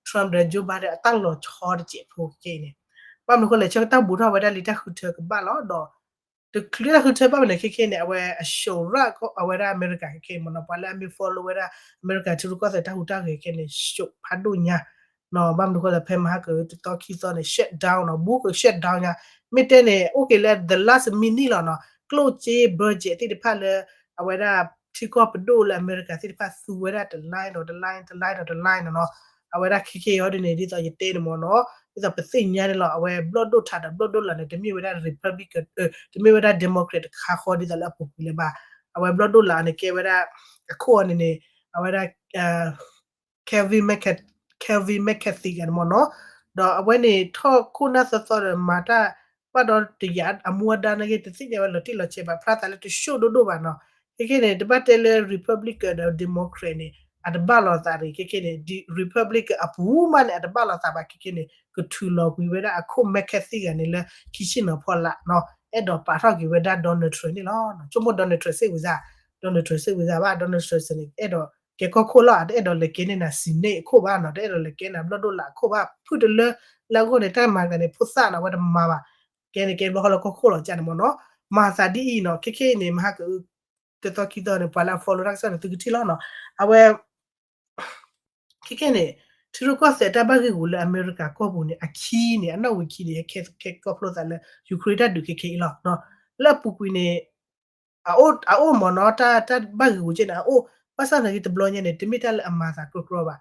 Trump ဒီး Joe Biden အတၢ်လီၤဆီတစဲးဖိခဲအံၤန့ၣ် ဘၣ်မနုၤဃိလဲၣ် ဆၢကတီၢ်ဘူးထီၣ်ဝဲဒၣ်လံတၢ်ဃုထၢကဘၣ်လီၤဒီး တချုးတၢ်ဃုထၢဘၣ်မနုၤခဲခဲန့ၣ် အဝဲအ show ရၣ် အဝဲဒၣ်အမဲရကၤခဲခဲအံၤမ့ၢ်နီၤ ပှၤလၢအမ့ၢ် follow ဝဲဒၣ် အမဲရကၤထံရူၢ်ကီၢ်သဲးတၢ်ဟူးတၢ်ဂဲၤခဲန့ၣ် show ဖးဒိၣ်ညါ နီၤ ဘၣ်မနုၤဃိလဲၣ် ဖဲမဟါကတသီခံသီန့ၣ် shut down နီၤ ဘူးက shut down ညါ မ့ၢ်တဲန့ၣ် အိၣ်က့ၤလၢ the last minute လီၤနီၤ ကျိၣ်စ့ budget သ့ၣ်တဖၣ်လၢ အဝဲဒၣ်ထံကီၢ်ပဒိၣ်လၢအမဲရကၤသ့ၣ်တဖၣ်သူဝဲဒၣ်တ line ဒီးတ line တ line ဒီးတ line နီၤနီၤ အဝဲဒၣ်ခဲခဲအံၤဟီဒ်န့ၣ် ဒ်သိးယတဲန့ၣ်မ့ၢ်နီၤ ဒ်သိးပသ့ၣ်ညါန့ၣ်လီၤ အဝဲဘျီၣ်ဒိၣ်ထးဒီးဘျီၣ်ဒိၣ်လးန့ၣ် တမ့ၢ်ဝဲဒၣ် Republican တမ့ၢ်ဝဲဒၣ် Democrat တခါဃီဒ်သိးလၢအပူၤကွံာ်လၢၤဘၣ် အဝဲဘျီၣ်ဒိၣ်လးန့ၣ် ကဲဝဲဒၣ် အခိၣ်အီၤန့ၣ်န့ၣ် အဝဲဒၣ် Kevin McCarthy ဂၤန့ၣ်မ့ၢ်နီၤ ဒီးအဝဲန့ၣ်ထီၣ်ခိၣ်နၢ်သီသီဒီးမၤတၢ်ဘၣ်ဒီးတယာ်အမူအဒါန့ၣ်ဂ့ၤ တသ့ၣ်ညါဝဲလီၤတံၢ်လီၤဆဲးဘၣ် ဖျါသးလၢတရှိၣ်ဒိၣ်ဒိၣ်ဘၣ်နီၤ ခဲခဲန့ၣ် တဘၣ်တဲလၢ Republican ဒီး Democrat န့ၣ် အတဘၣ်လိာ်သးတဂ့ၤ ခဲခဲန့ၣ် Republican အပူၤမးန့ၣ် အတဘၣ်လိာ်သးဘၣ် ခဲခဲန့ၣ် ကထုးလီၤကွံာ်ဝဲဒၣ်အခိၣ် McCarthy ဂၤန့ၣ်လၢ ခံဆံနီၤဖီလာ်နီၤ အဲၣ်ဒိးပာ်ထီၣ်က့ၤဝဲဒၣ် Donald Trump န့ၣ်လီၤ ဆိကမိၣ် Donald Trump စ့ၢ်ဝံၤစၢ် Donald Trump စ့ၢ်ဝံၤစၢ်ဘၣ် Donald Trump န့ၣ် အဲၣ်ဒိးကဲကီၢ်ခိၣ်လီၤ အတအဲၣ်ဒိးလဲၤကဲန့ၢ်နၤ Senate အခိၣ်ဘၣ်နီၤ တအဲၣ်ဒိးလဲၤကဲနၤဘျီၣ်ဒိၣ်လးအခိၣ်ဘၣ် ဖုၣ်တလၢလၢအဂီၢ်န့ၣ် တၢ်မၤတဂၤန့ၣ် ဖိသၣ်နီၤ အဝဲတမၤဘၣ် ကဲန့ၣ်ကဲဘျီဃီလၢကီၢ်ခိၣ်လီၤကၢ်န့ၣ်မ့ၢ်နီၤ မၤသးဒ်အံၤနီၤ ခဲခဲအံၤန့ၣ် မဟါကအု တသီခံသီန့ၣ် ပှၤလၢအ follow တၢ်ကစီၣ်န့ၣ် သုကထံၣ်လီၤနီၤ အဝဲ ခဲခဲန့ၣ် ထံရူၢ်ကီၢ်သဲးတၢ်ဘၣ်ဂ့ၢ်ဂူာ်လၢအမဲရကၤကီၢ်ပူၤန့ၣ် အခံန့ၣ် အနီၣ်ဝံာ်ခံန့ၣ် ဟဲကဲကီၢ်ဖျိသးလၢ Ukraine တၢ်ဒုးခဲခဲအံၤလီၤ. လၢအပူၤကွံာ်န့ၣ် အအိၣ်မ့ၢ်နီၤ တၢ်ဘၣ်ဂ့ၢ်ဂူာ်ကဲန့ၣ် အအိၣ် ဘၣ်ဆၣ်သနာ်က့တဘျီညါန့ၣ် တမ့ၢ်တၢ်လၢအမၤသးကြီကြီဘၣ်.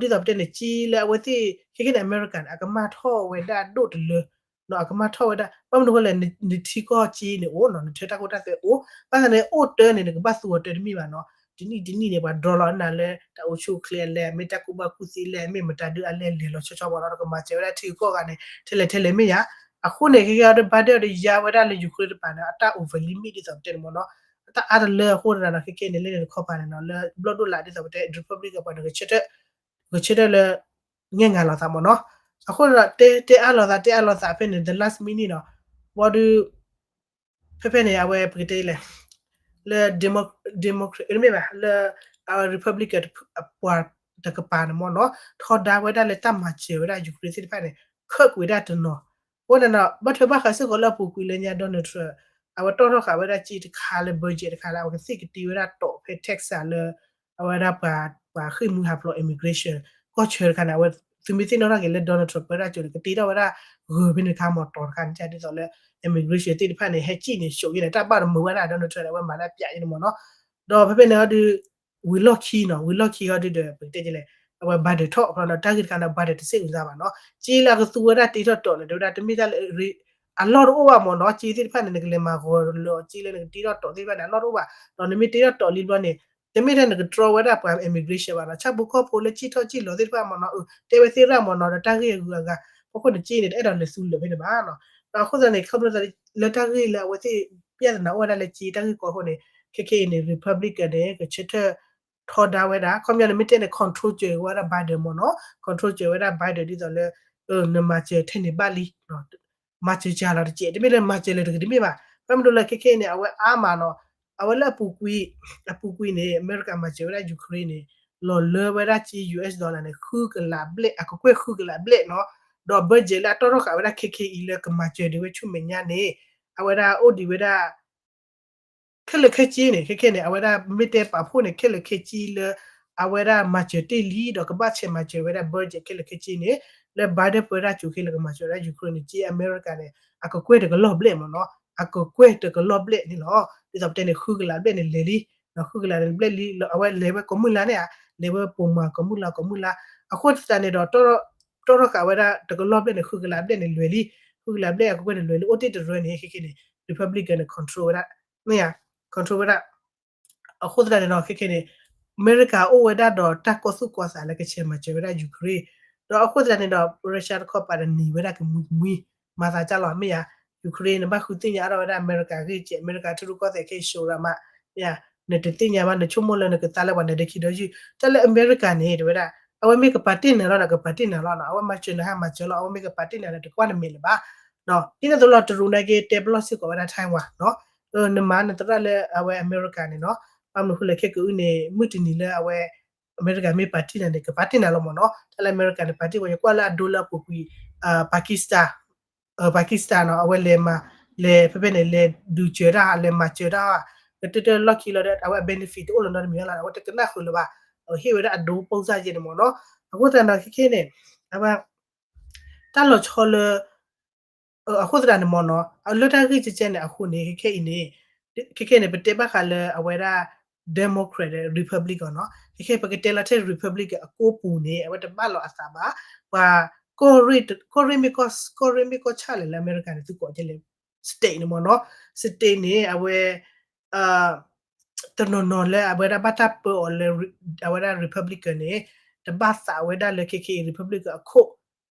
ဒီးဒ်သိးပတဲန့ၣ် က့လၢအဝဲသ့ၣ် ခဲခဲန့ၣ် အမဲရကၤန့ၣ် အကမၣ်ထီၣ်ဝဲဒၣ်ဒိၣ်တလၢ နီၣ် အကမၢ်ထီၣ်ဝဲဒၣ် ဘၣ်မနုၤအဃိလဲၣ် နထံကီၢ်က့န့ၣ်အိၣ်နီၣ် နထၢတၢ်ကီတၢ်ခဲအိၣ် ဘၣ်ဆၣ်န့ၣ် အိၣ်တၢ်န့ၣ် နကဘၣ်သူအီၤတၢ်တမ့ၢ်ဘၣ်နီၣ် တနံၣ်တနံၣ်န့ၣ် ပှၤဒြီလီၤနၤလၢတၢ်အိၣ်ဆူၣ်အိၣ်ချ့အလဲၣ် မ့ၢ်တၢ်ကူၣ်ဘၣ်ကူၣ်သ့အလဲၣ် မ့ၢ်မတၤဒုးအလဲၣ် လဲၤလီၤဆီဆီမ့ၢ်နီၣ် နကမၤစၢၤဝဲဒၣ်ထံဂုၤကီၢ်ဂၤန့ၣ် ထဲလဲၣ်ထဲလဲၣ်မ့ၢ်ယါ အဃိန့ၣ် ခဲကဲအီၤဒီး Biden ဒီးယါဝဲဒၣ်လၢ Ukraine တပၤန့ၣ် အတၢ် over limit ဒ်သိးပတဲန့ၣ်မ့ၢ်နီၣ် အတၢ်အါတလၢအဃိန့ၣ်နီၣ် ခဲကဲန့ၣ် လၢန့ၣ်တခီပၤန့ၣ်နီၣ် လၢဘျီၣ်ဒိၣ်လးဒ်သိးပတဲ Republican ပှၤန့ၣ် ဂဲၤဆၢထၢၣ်လၢ ငဲၢ်ငါလီၤသးမ့ၢ်နီၣ် အဃိန့ၣ်ဒီး တဲ တဲအါလီၤသး တဲအါလီၤသးဖဲန့ၣ် the last minute နီၣ် ဘီဒုး ဖဲဖဲန့ၣ် အဝဲပကတဲလဲၣ် လၢ Demo- Democrat မ့ၢ်ဘၣ် လၢ Republican ပှၤတကပၤန့ၣ်မ့ၢ်နီၣ် ထီဒါဝဲဒၣ်လၢတၢ်မၤစၢၤဝဲဒၣ် Ukraine သ့ၣ်တဖၣ်န့ၣ် ခၢၣ်ကွံာ်ဝဲဒၣ်တနီၤ အဃိန့ၣ်နီၣ် ဘၣ်ထွဲဘၣ်ဃးစ့ၢ်ကီးလၢအပူၤကွံာ်လၢညါ Donald Trump အဝဲတီၣ်ထီၣ်ဃာ်ဝဲဒၣ်က့တခါလၢ budget တခါလၢ အဝဲကသ့ၣ်ကတ့ဝဲဒၣ်တီၤဖဲ Texas လၢ အဝဲဒၣ်ပှၤ ပှၤဃ့ၢ်မှံဟးဖျိး immigration ကီၢ်ဆၢတခါန့ၣ် အဝဲ သုမ့ၢ်သ့ၣ်နီၣ်ထီၣ်က့ၤလၢ Donald Trump ပၢတၢ်ကၠိၤန့ၣ် ကတ့ထီၣ်ဝဲဒၣ်ဂၢၤဖဲန့ၣ်တခါမ့ၢ်တီၤတခါန့ၣ် ဒ်သိးလၢ immigration သ့ၣ်တဖၣ်န့ၣ် ဟဲကံၣ်န့ၣ် ဆိးက့န့ၣ် တၢ်ဘၣ်တမုာ်ဝဲဒၣ် Donald Trump န့ၣ် အဝဲမၤတၢ်ပျးက့န့ၣ်မ့ၢ်နီၣ် ဒီးဖဲဖဲန့ၣ်ဟီဒုး ဝံၤလီၢ်ခံနီၣ် ဝံၤလီၢ်ခံဟီဒုးဒီး ပကတဲလဲၣ် အဝဲ Biden ထီၣ်အခီနီၣ် တၢ်ဂ့ၢ်တခါန့ၣ် Biden တစ့ၢ်ကီးဘၣ်နီၣ် က့လၢအကသူဝဲဒၣ်တ့ထီၣ်တီၤန့ၣ် တဲဝဲဒၣ်တမ့ၢ်တၢ်လၢ အလီၢ်တအိၣ်ဘၣ်မ့ၢ်နီၣ် က့သ့ၣ်တဖၣ်န့ၣ် နကလဲၤမၤဂီၤလၢအက့လၢနကတ့ထီၣ်တီၤသ့ၣ်တဖၣ်န့ၣ် အလီၢ်တအိၣ်ဘၣ် ဒီးနမ့ၢ်တ့ထီၣ်တီၤလံဘျီန့ၣ် တမ့ၢ်ထဲနကတြီဝဲဒၣ်ပှၤ immigration ဘၣ်နီၣ် ဆၣ်ဖိကီၢ်ဖိလၢကံၣ်ထီၣ်ကံၣ်လီၤသ့ၣ်တဖၣ်မ့ၢ်နီၣ် တဲဝဲသ့ၣ်ရၣ်မ့ၢ်နီၣ် ဒီးတၢ်ဂ့ၢ်အဂုၤအဂၤ ဖီခိၣ်န့ၣ်က့န့ၣ် တအဲၣ်ဒိးလဲၤသူလၢာ်ဖဲန့ၣ်ဘၣ်နီၣ် ဒီးအဃိသတးန့ၣ် ခီဖျိလၢတၢ်ဂ့ၢ်လၢအဝဲသ့ၣ် ပြဿနာအိၣ်ဝဲဒၣ်လၢက့တၢ်ဂ့ၢ်ကီအဃိန့ၣ် ခဲခဲအံၤန့ၣ် Republican န့ၣ် ကဆၢထၢၣ်ထီဒါဝဲဒၣ် ခီပညီန့ၣ်မ့ၢ်တဲန့ၣ် control စၢၤဝဲဒၣ် Biden မ့ၢ်နီၣ် control စၢၤဝဲဒၣ် Biden ဒ်သိးလၢ နမၤစၢၤထဲန့ၣ်ဘၣ်လံ မၤစၢၤစှၤလီၤတစဲး တမ့ၢ်လၢမၤစၢၤလၢတဂ့ၤတမ့ၢ်ဘၣ် ဘၣ်မနုၤလၢခဲခဲအံၤန့ၣ် အဝဲအါမးနီၣ် အဝဲလၢအပူၤကွံာ် အပူၤကွံာ်န့ၣ် အမဲရကၤမၤစၢၤဝဲဒၣ် Ukraine န့ၣ် လီၤလၢဝဲဒၣ်က့ US dollar န့ၣ် ဃုကလးဘျဲၣ် အကကွဲၢ်ဃုကလးဘျဲၣ်နီၣ် ဒီး budget လၢအတီၣ်ထီၣ်ဃာ်ဝဲဒၣ်ခဲခဲအံၤလၢကမၤစၢၤဒံးဝဲဆူမဲာ်ညါန့ၣ် အဝဲဒၣ်အိၣ်ဒံးဝဲဒၣ် ခဲလၢာ်ခဲဆ့န့ၣ် ခဲခဲန့ၣ် အဝဲဒၣ်မ့ၢ်တဲပာ်ဖှိၣ်န့ၣ် ခဲလၢာ်ခဲဆ့လၢ အဝဲဒၣ်မၤစၢၤတ့ၢ်လံ ဒီးကဘၣ်ဆဲးမၤစၢၤဝဲဒၣ် budget ခဲလၢာ်ခဲဆ့န့ၣ် လၢ Biden ပၢတၢ်ကၠိၤခဲလၢာ်ကမၤစၢၤဝဲဒၣ် Ukraine န့ၣ် က့အမဲရကၤန့ၣ် အကကွဲၢ်တကလီၢ်ဘျဲၣ်မ့ၢ်နီၣ် အကကွဲၢ်တကလီၢ်ဘျဲၣ်န့ၣ်လီၤ ဒ်သိးပတဲန့ၣ် ဃုကလးဘျဲၣ်န့ၣ်လဲၤလံ ဒီးဃုကလးဘျဲၣ်လံ အဝဲလဲၤဝဲကိးမုၢ်လါန့ၣ်ဧါ လဲၤဝဲပိာ်မၤကိးမုၢ်လါကိးမုၢ်လါ အဃိသတးန့ၣ်ဒီး တီၣ်ထီၣ်ဃာ်ဝဲဒၣ်တကလီၢ်ဘျဲၣ်န့ၣ် ဃုကလးဘျဲၣ်န့ၣ်လဲၤလံ ဃုကလးဘျဲၣ်အကကွဲၢ်န့ၣ်လဲၤလံ အိၣ်တ့ၢ်တရၢန့ၣ် ခဲခဲန့ၣ် Republican န့ၣ် control ဝဲဒၣ် မ့ၢ်ဧါ control ဝဲဒၣ် အဃိသတးန့ၣ်ဒီး ခဲခဲန့ၣ် အမဲရကၤအိၣ်ဝဲဒၣ်ဒီးတၢ်ကီၢ်သူၣ်ကီၢ်သးလၢကဆဲးမၤစၢၤဝဲဒၣ် Ukraine ဒီးအဃိသတးန့ၣ်ဒီး Russia တခီပၤဒီးနံၤဝဲဒၣ်ကမှံမှံ မၤသးကၢ်လီၤ မ့ၢ်ဧါ Ukraine န့ၣ် ဘၣ်ဃုသ့ၣ်ညါအါထီၣ်ဝဲဒၣ်အမဲရကၤဂ့ၢ်ကဲး အမဲရကၤထံရူၢ်ကီၢ်သဲးခဲအံၤ စိၤရးမး မ့ၢ်ဧါ နတသ့ၣ်ညါဘၣ် နဆိကမိၣ်လၢနကသါလၢပှၤနဲၤဒ့ခံဒီးယုၢ် တၢ်လၢအမဲရကၤန့ၣ် တဲဝဲဒၣ် အဝဲမ့ၢ်ကပာ်တ့ၢ်နၤလီၤ နကပာ်တ့ၢ်နၤလီၤနီၤ အဝဲမၤစၢၤနၤဟါမၤစၢၤလီၤ အဝဲမ့ၢ်ကပာ်တ့ၢ်နၤဒီး တကွၢ်နမဲာ်လၢၤဘၣ် ဒ်န့ၣ်အသိးလီၤ တရူးန့ၣ်က့ တဲပလီၢ်စ့ၢ်ကီးဝဲဒၣ် Taiwan နီၤ နမၤနသရၣ်လၢအဝဲအမဲရကၤန့ၣ်နီၤ ဘၣ်မနုၤဃိလဲၣ်ခဲကအုၣ်န့ၣ် မုၢ်တနံၤလၢအဝဲ အမဲရကၤမ့ၢ်ပာ်တ့ၢ်နၤန့ၣ် ကပာ်တ့ၢ်နၤလီၤမ့ၢ်နီၤ တၢ်လၢအမဲရကၤန့ၣ် ပာ်တ့ၢ်ဝဲ ယကွၢ်လၢအဒိလၢအပူၤကွံာ် Pakistan Pakistan နီၤ အဝဲလဲၤမၤ လဲၤဖဲဖဲန့ၣ် လဲၤဒုးစၢၤတၢ် လဲၤမၤစၢၤတၢ် ကတၢၢ်တၢၢ်လီၢ်ခံလီၤဒီး အဝဲအ benefit တအိၣ်လၢၤနီတမံၤလီၤ အဝဲတကနၣ်ဃုာ်လၢၤဘၣ် ဟ့ၣ်ဝဲဒၣ်အဒိပိၢ်စၢ်ယဲၢ်န့ၣ်မ့ၢ်နီၤ အဃိသတးဒီးခဲခဲန့ၣ် အဝဲ တၢ်လီၤဆီလၢ အဃိသတးန့ၣ်မ့ၢ်နီၤ လၢတၢ်ဂ့ၢ်ကဲကဲန့ၣ်အဃိန့ၣ် ခဲခဲအံၤန့ၣ် ခဲခဲန့ၣ် ပတဲဘၣ်ဃးလၢအဝဲဒၣ် Democrat ဒီး Republican နီၤ ခဲခဲပကတဲလီၤထဲ Republican အကိးပူၤန့ၣ် အဝဲတဘၣ်လီၤအသးဘၣ် ပှၤ ကီၢ်ရ့ၣ်မ့ၢ်ကီၢ် ကီၢ်ရ့ၣ်မ့ၢ်ကီၢ်ဆၣ်လဲၣ်လၢအမဲရကၤန့ၣ် သုကိးကဲလဲၣ် state န့ၣ်မ့ၢ်နီၤ state န့ၣ် အဝဲ တနီၤနီၤလၢအဝဲဒၣ်ဘၣ်တၢ်ပၢအီၤလၢ အဝဲဒၣ် Republican န့ၣ် တဘၣ်သးဝဲဒၣ်လၢခဲခဲအံၤ Republican အခိၣ်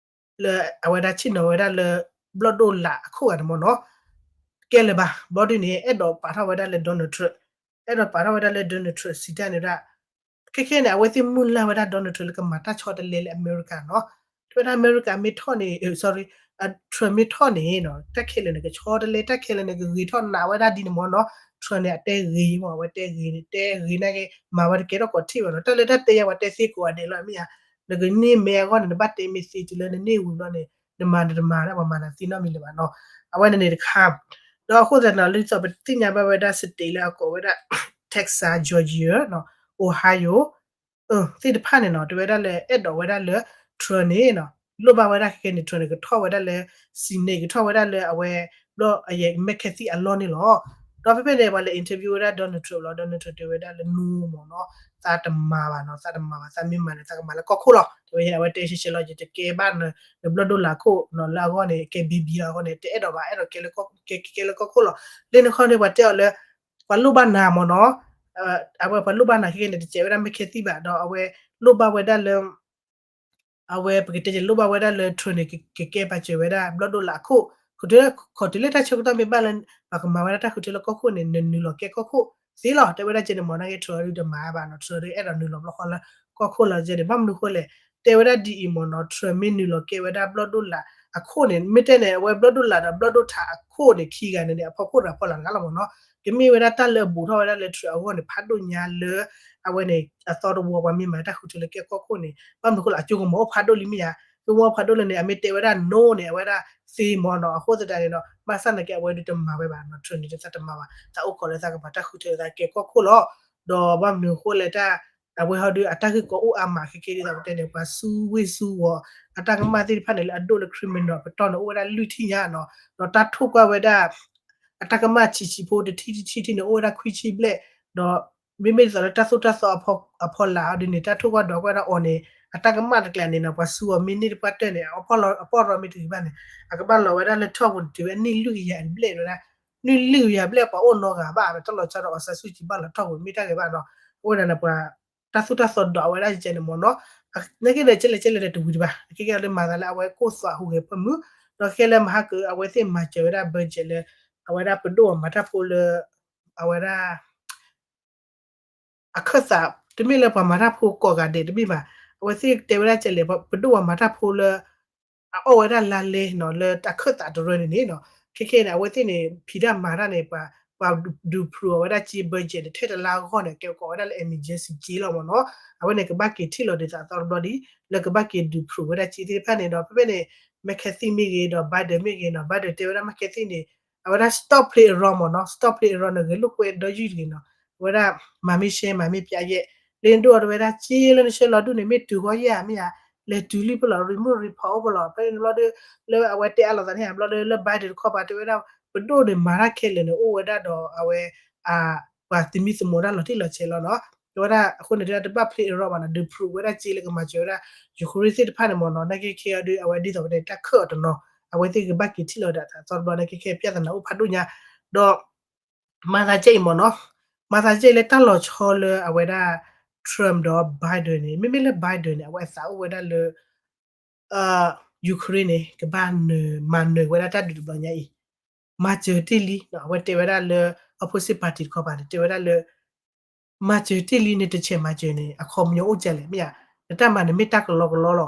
လၢအဝဲဒၣ်ဆ့ၣ်နီၤဝဲဒၣ်လၢ ဘျီၣ်ဒိၣ်လးအခိၣ်ဂၤန့ၣ်မ့ၢ်နီၤ ကဲလၢၤဘၣ် ဘျီဒုန့ၣ် အဲၣ်ဒိးပာ်ထီၣ်ဝဲဒၣ်လၢ Donald Trump အဲၣ်ဒိးပာ်ထီၣ်ဝဲဒၣ်လၢ Donald Trump စံးတၢ်န့ၣ်ဒၣ် ခဲခဲန့ၣ် အဝဲသ့ၣ်မုၢ်လၢ်ဝဲဒၣ် Donald Trump လၢကမၤတၢ်ဆီတလဲလၢအမဲရကၤနီၤ တဲဝဲဒၣ်အမဲရကၤမ့ၢ်ထီၣ်န့ၣ် sorry Trump မ့ၢ်ထီၣ်န့ၣ်နီၤ တၢ်ခဲလၢာ်န့ၣ် ကဆီတလဲ တၢ်ခဲလၢာ်န့ၣ် ကဂ့ၤထီၣ်နးဝဲဒၣ်ဒ်န့ၣ်မ့ၢ်နီၤ Trump န့ၣ် အတဲဂ့ၤမ့ၢ် အဝဲတဲဂ့ၤန့ၣ် တဲဂ့ၤနာ်က့ မၤဝဲတကဲထီၣ်ကိးထံၣ်ဘၣ်နီၤ တၢ်လၢတၢ်တဲယါ ပှၤတဲသ့ကိးဂၤဒဲးလီၤ မ့ၢ်ဧါ နကန့ၢ်မဲအဂီၢ်န့ၣ် နဘၣ်တဲမ့ၢ်သ့တုၤလၢနန့ၢ်ဝံၤဘျီန့ၣ် နမၤနတမၤဒၣ် ပှၤမၤနၤသ့နီတမံၤလၢၤဘၣ်နီၤ အဝဲန့ၣ်န့ၣ်တခါ ဒီးအဃိသတးနီၤ လၢဒ်သိးပသ့ၣ်ညါဘၣ်ဝဲဒၣ် state လၢအကိးဝဲဒၣ် Texas Georgia နီၤ Ohio သ့ၣ်တဖၣ်န့ၣ်နီၤ တဲဝဲဒၣ်လၢအဲၣ်ဒိးဝဲဒၣ်လၢ Trump န့ၣ်နီၤ လိၣ်ဘၣ်ဝဲဒၣ်ခဲခဲန့ၣ် Trump န့ၣ် ကထီၣ်ဝဲဒၣ်လၢ Senate ကထီၣ်ဝဲဒၣ်လၢအဝဲ ဘျီအယဲၢ် McCarthy အလီၢ်န့ၣ်လီၤ ဒီးဖဲဖဲန့ၣ် ပှၤလဲၤ interview ဝဲဒၣ် Donald Trump လီၤ Donald Trump တဲဝဲဒၣ်လၢ no မ့ၢ်နီၤ သးတမၤဘၣ်နီၤ, သးတမၤဘၣ်, သးမ့ၢ်မၤန့ၣ် သးကမၤလၢကီၢ်ခိၣ်လီၤ. တဲဝဲအဝဲတဲဆှဲဆှဲလီၤ, ယတကဲဘၣ်နဘျီၣ်ဒိၣ်လၣ်အခိၣ်နီၤ, လၢအဂီၢ်န့ၣ် ကဲ ဘံဘံ လီၤအဂီၢ်န့ၣ် တအဲၣ်ဒိးဘၣ်, အဲၣ်ဒိးကဲလၢကီၢ်, ကဲ, ကဲလၢကီၢ်ခိၣ်လီၤ. လၢန့ၣ်ခီန့ၣ် ပှၤတဲအီၤလၢ ပှၤလိၣ်ဘၣ်နၤမ့ၢ်နီၤ, အဝဲပှၤလိၣ်ဘၣ်နၤခဲကနံၣ်န့ၣ် တစဲးဝဲဒၣ်မ့ၢ်ခဲသံဘၣ်, ဒီးအဝဲလိၣ်ဘၣ်ဝဲဒၣ်လၢ အဝဲပကတဲကဲ လိၣ်ဘၣ်ဝဲဒၣ်လၢ Trump န့ၣ် ကကဲပာ်စၢၤဝဲဒၣ်ဘျီၣ်ဒိၣ်လၣ်အခိၣ်, ခီတုၤလၢတၢ်ဆၢကတီၢ်မ့ၢ်ဘၣ်လၢ ပှၤကမၤဝဲဒၣ်တၢ်ဃုထၢလၢကီၢ်ခိၣ်န့ၣ် နနုာ်လီၤကဲကီၢ်ခိၣ်သ့လီၤ. တဲဝဲဒၣ်ကဲန့ၣ်မ့ၢ်နီၤ, နာ်က့ Trump ဒုးတမၤဘၣ်နီၤ, Trump ဒုးအဲၣ်ဒိးနုာ်လီၤဘျီဃီလၢကီၢ်ခိၣ်လီၤ. ကဲန့ၣ် ဘၣ်မနုၤဃိလဲၣ်, တဲဝဲဒၣ်ဒ်အံၤမ့ၢ်နီၤ, Trump မ့ၢ်နုာ်လီၤကဲဝဲဒၣ်ဘျီၣ်ဒိၣ်လၣ်အခိၣ်န့ၣ် မ့ၢ်တဲန့ၣ် အဝဲဘျီၣ်ဒိၣ်လၣ်ဒီးဘျီၣ်ဒိၣ်ထးအခိၣ်န့ၣ် ခံဂၤန့ၣ်န့ၣ် အဖီခိၣ်ဒီးအဖီလာ်တဂၤလီၤမ့ၢ်နီၤ. ကမ့ၢ်ဝဲဒၣ်တၢ်လၢအဘူးထီၣ်ဝဲဒၣ်လၢ Trump အဂီၢ်န့ၣ် ဖးဒိၣ်ညါလၢ အဝဲန့ၣ် အသီတဝီ ပှၤမ့ၢ်မၤတၢ်ဃုထၢလၢကဲကီၢ်ခိၣ်န့ၣ် ဘၣ်မနုၤဃိလဲၣ်, အကၠိကမီၤအိၣ်ဖးဒိၣ်လံမ့ၢ်ဧါ, ကၠိကမီၤအိၣ်ဖးဒိၣ်လၢန့ၣ် အမ့ၢ်တဲဝဲဒၣ် no န့ၣ် အဝဲဒၣ်သ့မ့ၢ်နီၤ. အဃိသတးန့ၣ်ဒီး ဘၣ်ဆၣ်နာ်က့ အဝဲဒုးတမၤဝဲဘၣ်နီၤ, Trump န့ၣ် သးတမၤဘၣ်, သးအိၣ်ခိးလၢသးကမၤတၢ်ဃုထၢလၢသးကဲကီၢ်ခိၣ်လီၤ. ဒီးဘၣ်မနုၤဃိလဲၣ် တၢ် အဝဲဟီဒုး အတၢ်ဂ့ၢ်ကီအိၣ်အါမးခဲကဲဒ်သိးပတဲန့ၣ် ပှၤစုဝ့ၢ်စုဝီၤ အတၢ်ကမၣ်သ့ၣ်တဖၣ်န့ၣ် လၢအဒိၣ်လၢ criminal ပတီၢ်န့ၣ် အိၣ်ဝဲဒၣ်လွံၢ်ထံၣ်ညါနီၤ, ဒီးတၢ်ထိၣ်ကွၢ်ဝဲဒၣ် အတၢ်ကမၣ်ဆံးဆံးဖိတထံၣ်တထံၣ်ထံၣ်န့ၣ် အိၣ်ဝဲဒၣ်ခွံဆံဘျဲၣ်, ဒီးမ့မ့ၢ်ဒ်သိးလၢတၢ်သိၣ်တၢ်သီအဖီလာ်အီၤဒ်န့ၣ် တၢ်ထိၣ်ကွၢ်ဒီးကွၢ်ဒၣ်အီၤန့ၣ် အတၢ်ကမၣ်တကျါန့ၣ်နီၤ ပှၤစုအီၤမ့ၢ်န့ၢ်တပှၢ်တၢၢ်န့ၣ် အပီၢ်ရီမ့ၢ်တဂ့ၤဘၣ်န့ၣ် အကဘၣ်လီၤဝဲဒၣ်လၢထီၣ်ပူၤန့ၣ် တုၤဝဲနံၣ်လွံၢ်ကယၤဘျဲၣ်ဝဲဒၣ် နံၣ်လွံၢ်ကယၤဘျဲၣ် ပှၤအိၣ်နီတဂၤဘၣ် ပတၢ်လီၤဆီဒီး အောင်ဆန်းစုကြည် ဘၣ်လီၤထီၣ်ပူၤမ့ၢ်တၢ်ဂ့ၤဘၣ်နီၤ, အဝဲဒၣ်န့ၣ်ပှၤ တၢ်သိၣ်တၢ်သီဒိၣ်ဝဲဒၣ်ကဲန့ၣ်မ့ၢ်နီၤ, နာ်က့ဒီး ကဲလဲၣ်ကဲလဲၣ်ဒီးတဝံၤတဘၣ် ခဲကဲလၢမၤသးလၢအဝဲကိၢ်သွးဟူးဂဲၤပၢမုၢ်, ဒီးခဲလၢမဟါက အဝဲသ့ၣ်မၤစၢၤဝဲဒၣ် budget လၢ အဝဲဒၣ်ပဒိၣ်အမၤတၢ်ဖိလၢ အဝဲဒၣ် အခၢၣ်သး တမ့ၢ်လၢပှၤမၤတၢ်ဖိကိးဂၤဒဲးတမ့ၢ်ဘၣ်, အဝဲသ့ၣ်တဲဝဲဒၣ်ကဲလဲၣ် ပဒိၣ်အမၤတၢ်ဖိလၢ အအီၣ်ဝဲဒၣ်လါလဲနီၤ လၢတၢ်ခၢၣ်သးတရၢန့ၣ်န့ၣ်နီၤ, ခဲခဲန့ၣ် အဝဲသ့ၣ်န့ၣ် ဖံးတၢ်မၤတၢ်န့ၣ် ပှၤ ပှၤဒုး approve အီၤဝဲဒၣ်က့ budget န့ၣ် ထဲတလါအဂီၢ်န့ၣ် ကဲကိးဝဲဒၣ်လၢ emergency က့လီၤမ့ၢ်နီၤ, အဝဲန့ၣ် ကဘၣ်က့ၤထံၣ်လီၤဒ်သိးအသီတဘျီဒ် လၢကဘၣ်က့ၤဒုး approve ဝဲဒၣ်က့သ့ၣ်တဖၣ်န့ၣ်ဒီး ဖဲဖဲန့ၣ် McCarthy မ့ၢ်ဂ့ၤဒီး Biden မ့ၢ်ဂ့ၤနီၤ, Biden တဲဝဲဒၣ် McCarthy န့ၣ် အဝဲဒၣ် stop play around မ့ၢ်နီၤ, stop play around န့ၣ် ဂဲၤလိာ်ကွဲဒီယုၢ်တဂ့ၤနီၤ, အဝဲဒၣ် မၤမ့ၢ်ရှဲ မၤမ့ၢ်ပျးယဲၢ်, လၢဒိၣ်အီၤတဝဲဒၣ်က့လၢနဆှၢလီၤဒူၣ်န့ၣ် မ့ၢ်တုၤဂီၢ်ယဲၢ်ဧါမ့ၢ်ဧါ, လဲၤတုၤလံဖဲလီၤ remote report အိၣ်ဖဲလီၤ ဖဲန့ၣ်ဘျီဒီး လၢအဝဲတဲအါလိာ်သးန့ၣ် ဘျီဒီးလၢ Biden တခီပၤတဲဝဲဒၣ် ပဒိၣ်န့ၣ် မၤတၢ်ခဲလၢာ်န့ၣ် အိၣ်ဝဲဒၣ်ဒီးအဝဲ ပှၤသမံသမိးတၢ်လီၤတံၢ်လီၤဆဲးလီၤနီၤ, တဲဝဲဒၣ်အဃိန့ၣ် တဲဝဲဒၣ်တဘၣ် play around ဘၣ်နီၤ, ဒုး approve ဝဲဒၣ်က့လၢကမၤစၢၤဝဲဒၣ် Ukraine သ့ၣ်တဖၣ်န့ၣ်မ့ၢ်နီၤ, နာ်က့ခဲအံၤဒီး အဝဲဒ်သိးပတဲတၢ်ခၢၣ်အီၤတနီၤ အဝဲသ့ၣ်ကဘၣ်က့ၤထံၣ်လီၤဒၣ်အသီတဘျီ နာ်က့ခဲ ပြဿနာ အိၣ်ဖးဒိၣ်ညါ, ဒီး မၤသးကဲအံၤမ့ၢ်နီၤ, မၤသးကဲအံၤလၢတၢ်လီၤဆီလၢအဝဲဒၣ် Trump ဒီး Biden န့ၣ် မ့မ့ၢ်လၢ Biden န့ၣ် အဝဲအသးအိၣ်ဝဲဒၣ်လၢ Ukraine န့ၣ် ကဘၣ်နၢၤ မၤနၢၤဝဲဒၣ်တၢ်ဒုးတဘျီညါအံၤ, မၤစၢၤတ့ၢ်လံ, အဝဲတဲဝဲဒၣ်လၢ opposite party တခီပၤန့ၣ် တဲဝဲဒၣ်လၢ မၤစၢၤတ့ၢ်လံ နတဆဲးမၤစၢၤန့ၣ် အခီပညီအိၣ်ကလဲၣ် မ့ၢ်ဧါ, နတၢ်မၤန့ၣ်မ့ၢ်တၢ်ကလီကလီလီၤ,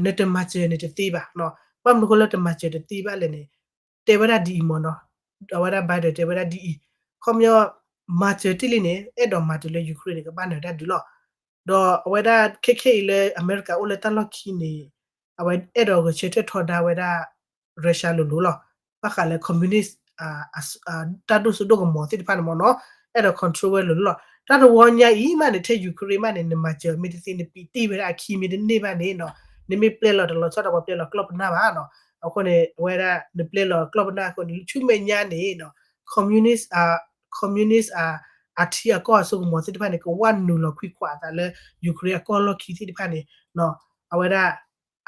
နတမၤစၢၤန့ၣ်တသ့ဘၣ်, ဘၣ်မနုၤဃိလၢတမၤစၢၤတသ့ဘၣ်လဲၣ်န့ၣ် တဲဝဲဒၣ်ဒ်အံၤမ့ၢ်နီၤ, အဝဲဒၣ် Biden တဲဝဲဒၣ်ဒ်အံၤ, ခီပညီ မၤစၢၤတ့ၢ်လံန့ၣ် အဲၣ်ဒိးမၤတုၤလၢ Ukraine န့ၣ် ကဘၣ်နၢၤတၢ်ဒုးလီၤ, ဒီးအဝဲဒၣ်ခဲခဲအံၤလၢအမဲရကၤအိၣ်လၢတၢ်လီၢ်ခံန့ၣ် အဝဲအဲၣ်ဒိးဂဲၤဆၢထၢၣ်ထီဒါဝဲဒၣ် Russia လိၤလိၤလီၤ, ဘၣ်ဃးလၢ communist တၢ်ဒိၣ်စိဒိၣ်ကမီၤသ့ၣ်တဖၣ်န့ၣ်မ့ၢ်နီၤ, အဲၣ်ဒိး control ဝဲလိၤလိၤလီၤ, တၢ်တဝီညါအံၤမးန့ၣ် ထဲ Ukraine မးန့ၣ် နမၤစၢၤမ့ၢ်တသ့ နပံးတ့ၢ်ဝဲဒၣ်အခံမ့ၢ်တန့ၢ်ဘၣ်န့ၣ်နီၤ, နမ့ၢ်ပျဲလီၤတလီၤဆီဒီးပှၤပျဲလီၤကျီၢ်ပနၢ်ဘၣ်နီၤ, အဃိန့ၣ် အဝဲဒၣ် နပျဲလီၤကျီၢ်ပနၢ်အဃိန့ၣ် ဆူမဲာ်ညါန့ၣ်နီၤ communist communist အထံအကီၢ်အစိကမီၤသ့ၣ်တဖၣ်န့ၣ် ကဝဲနုာ်လီၤခွံခွးအသးလၢ Ukraine အကီၢ်လီၢ်ခံသ့ၣ်တဖၣ်န့ၣ် အဝဲဒၣ်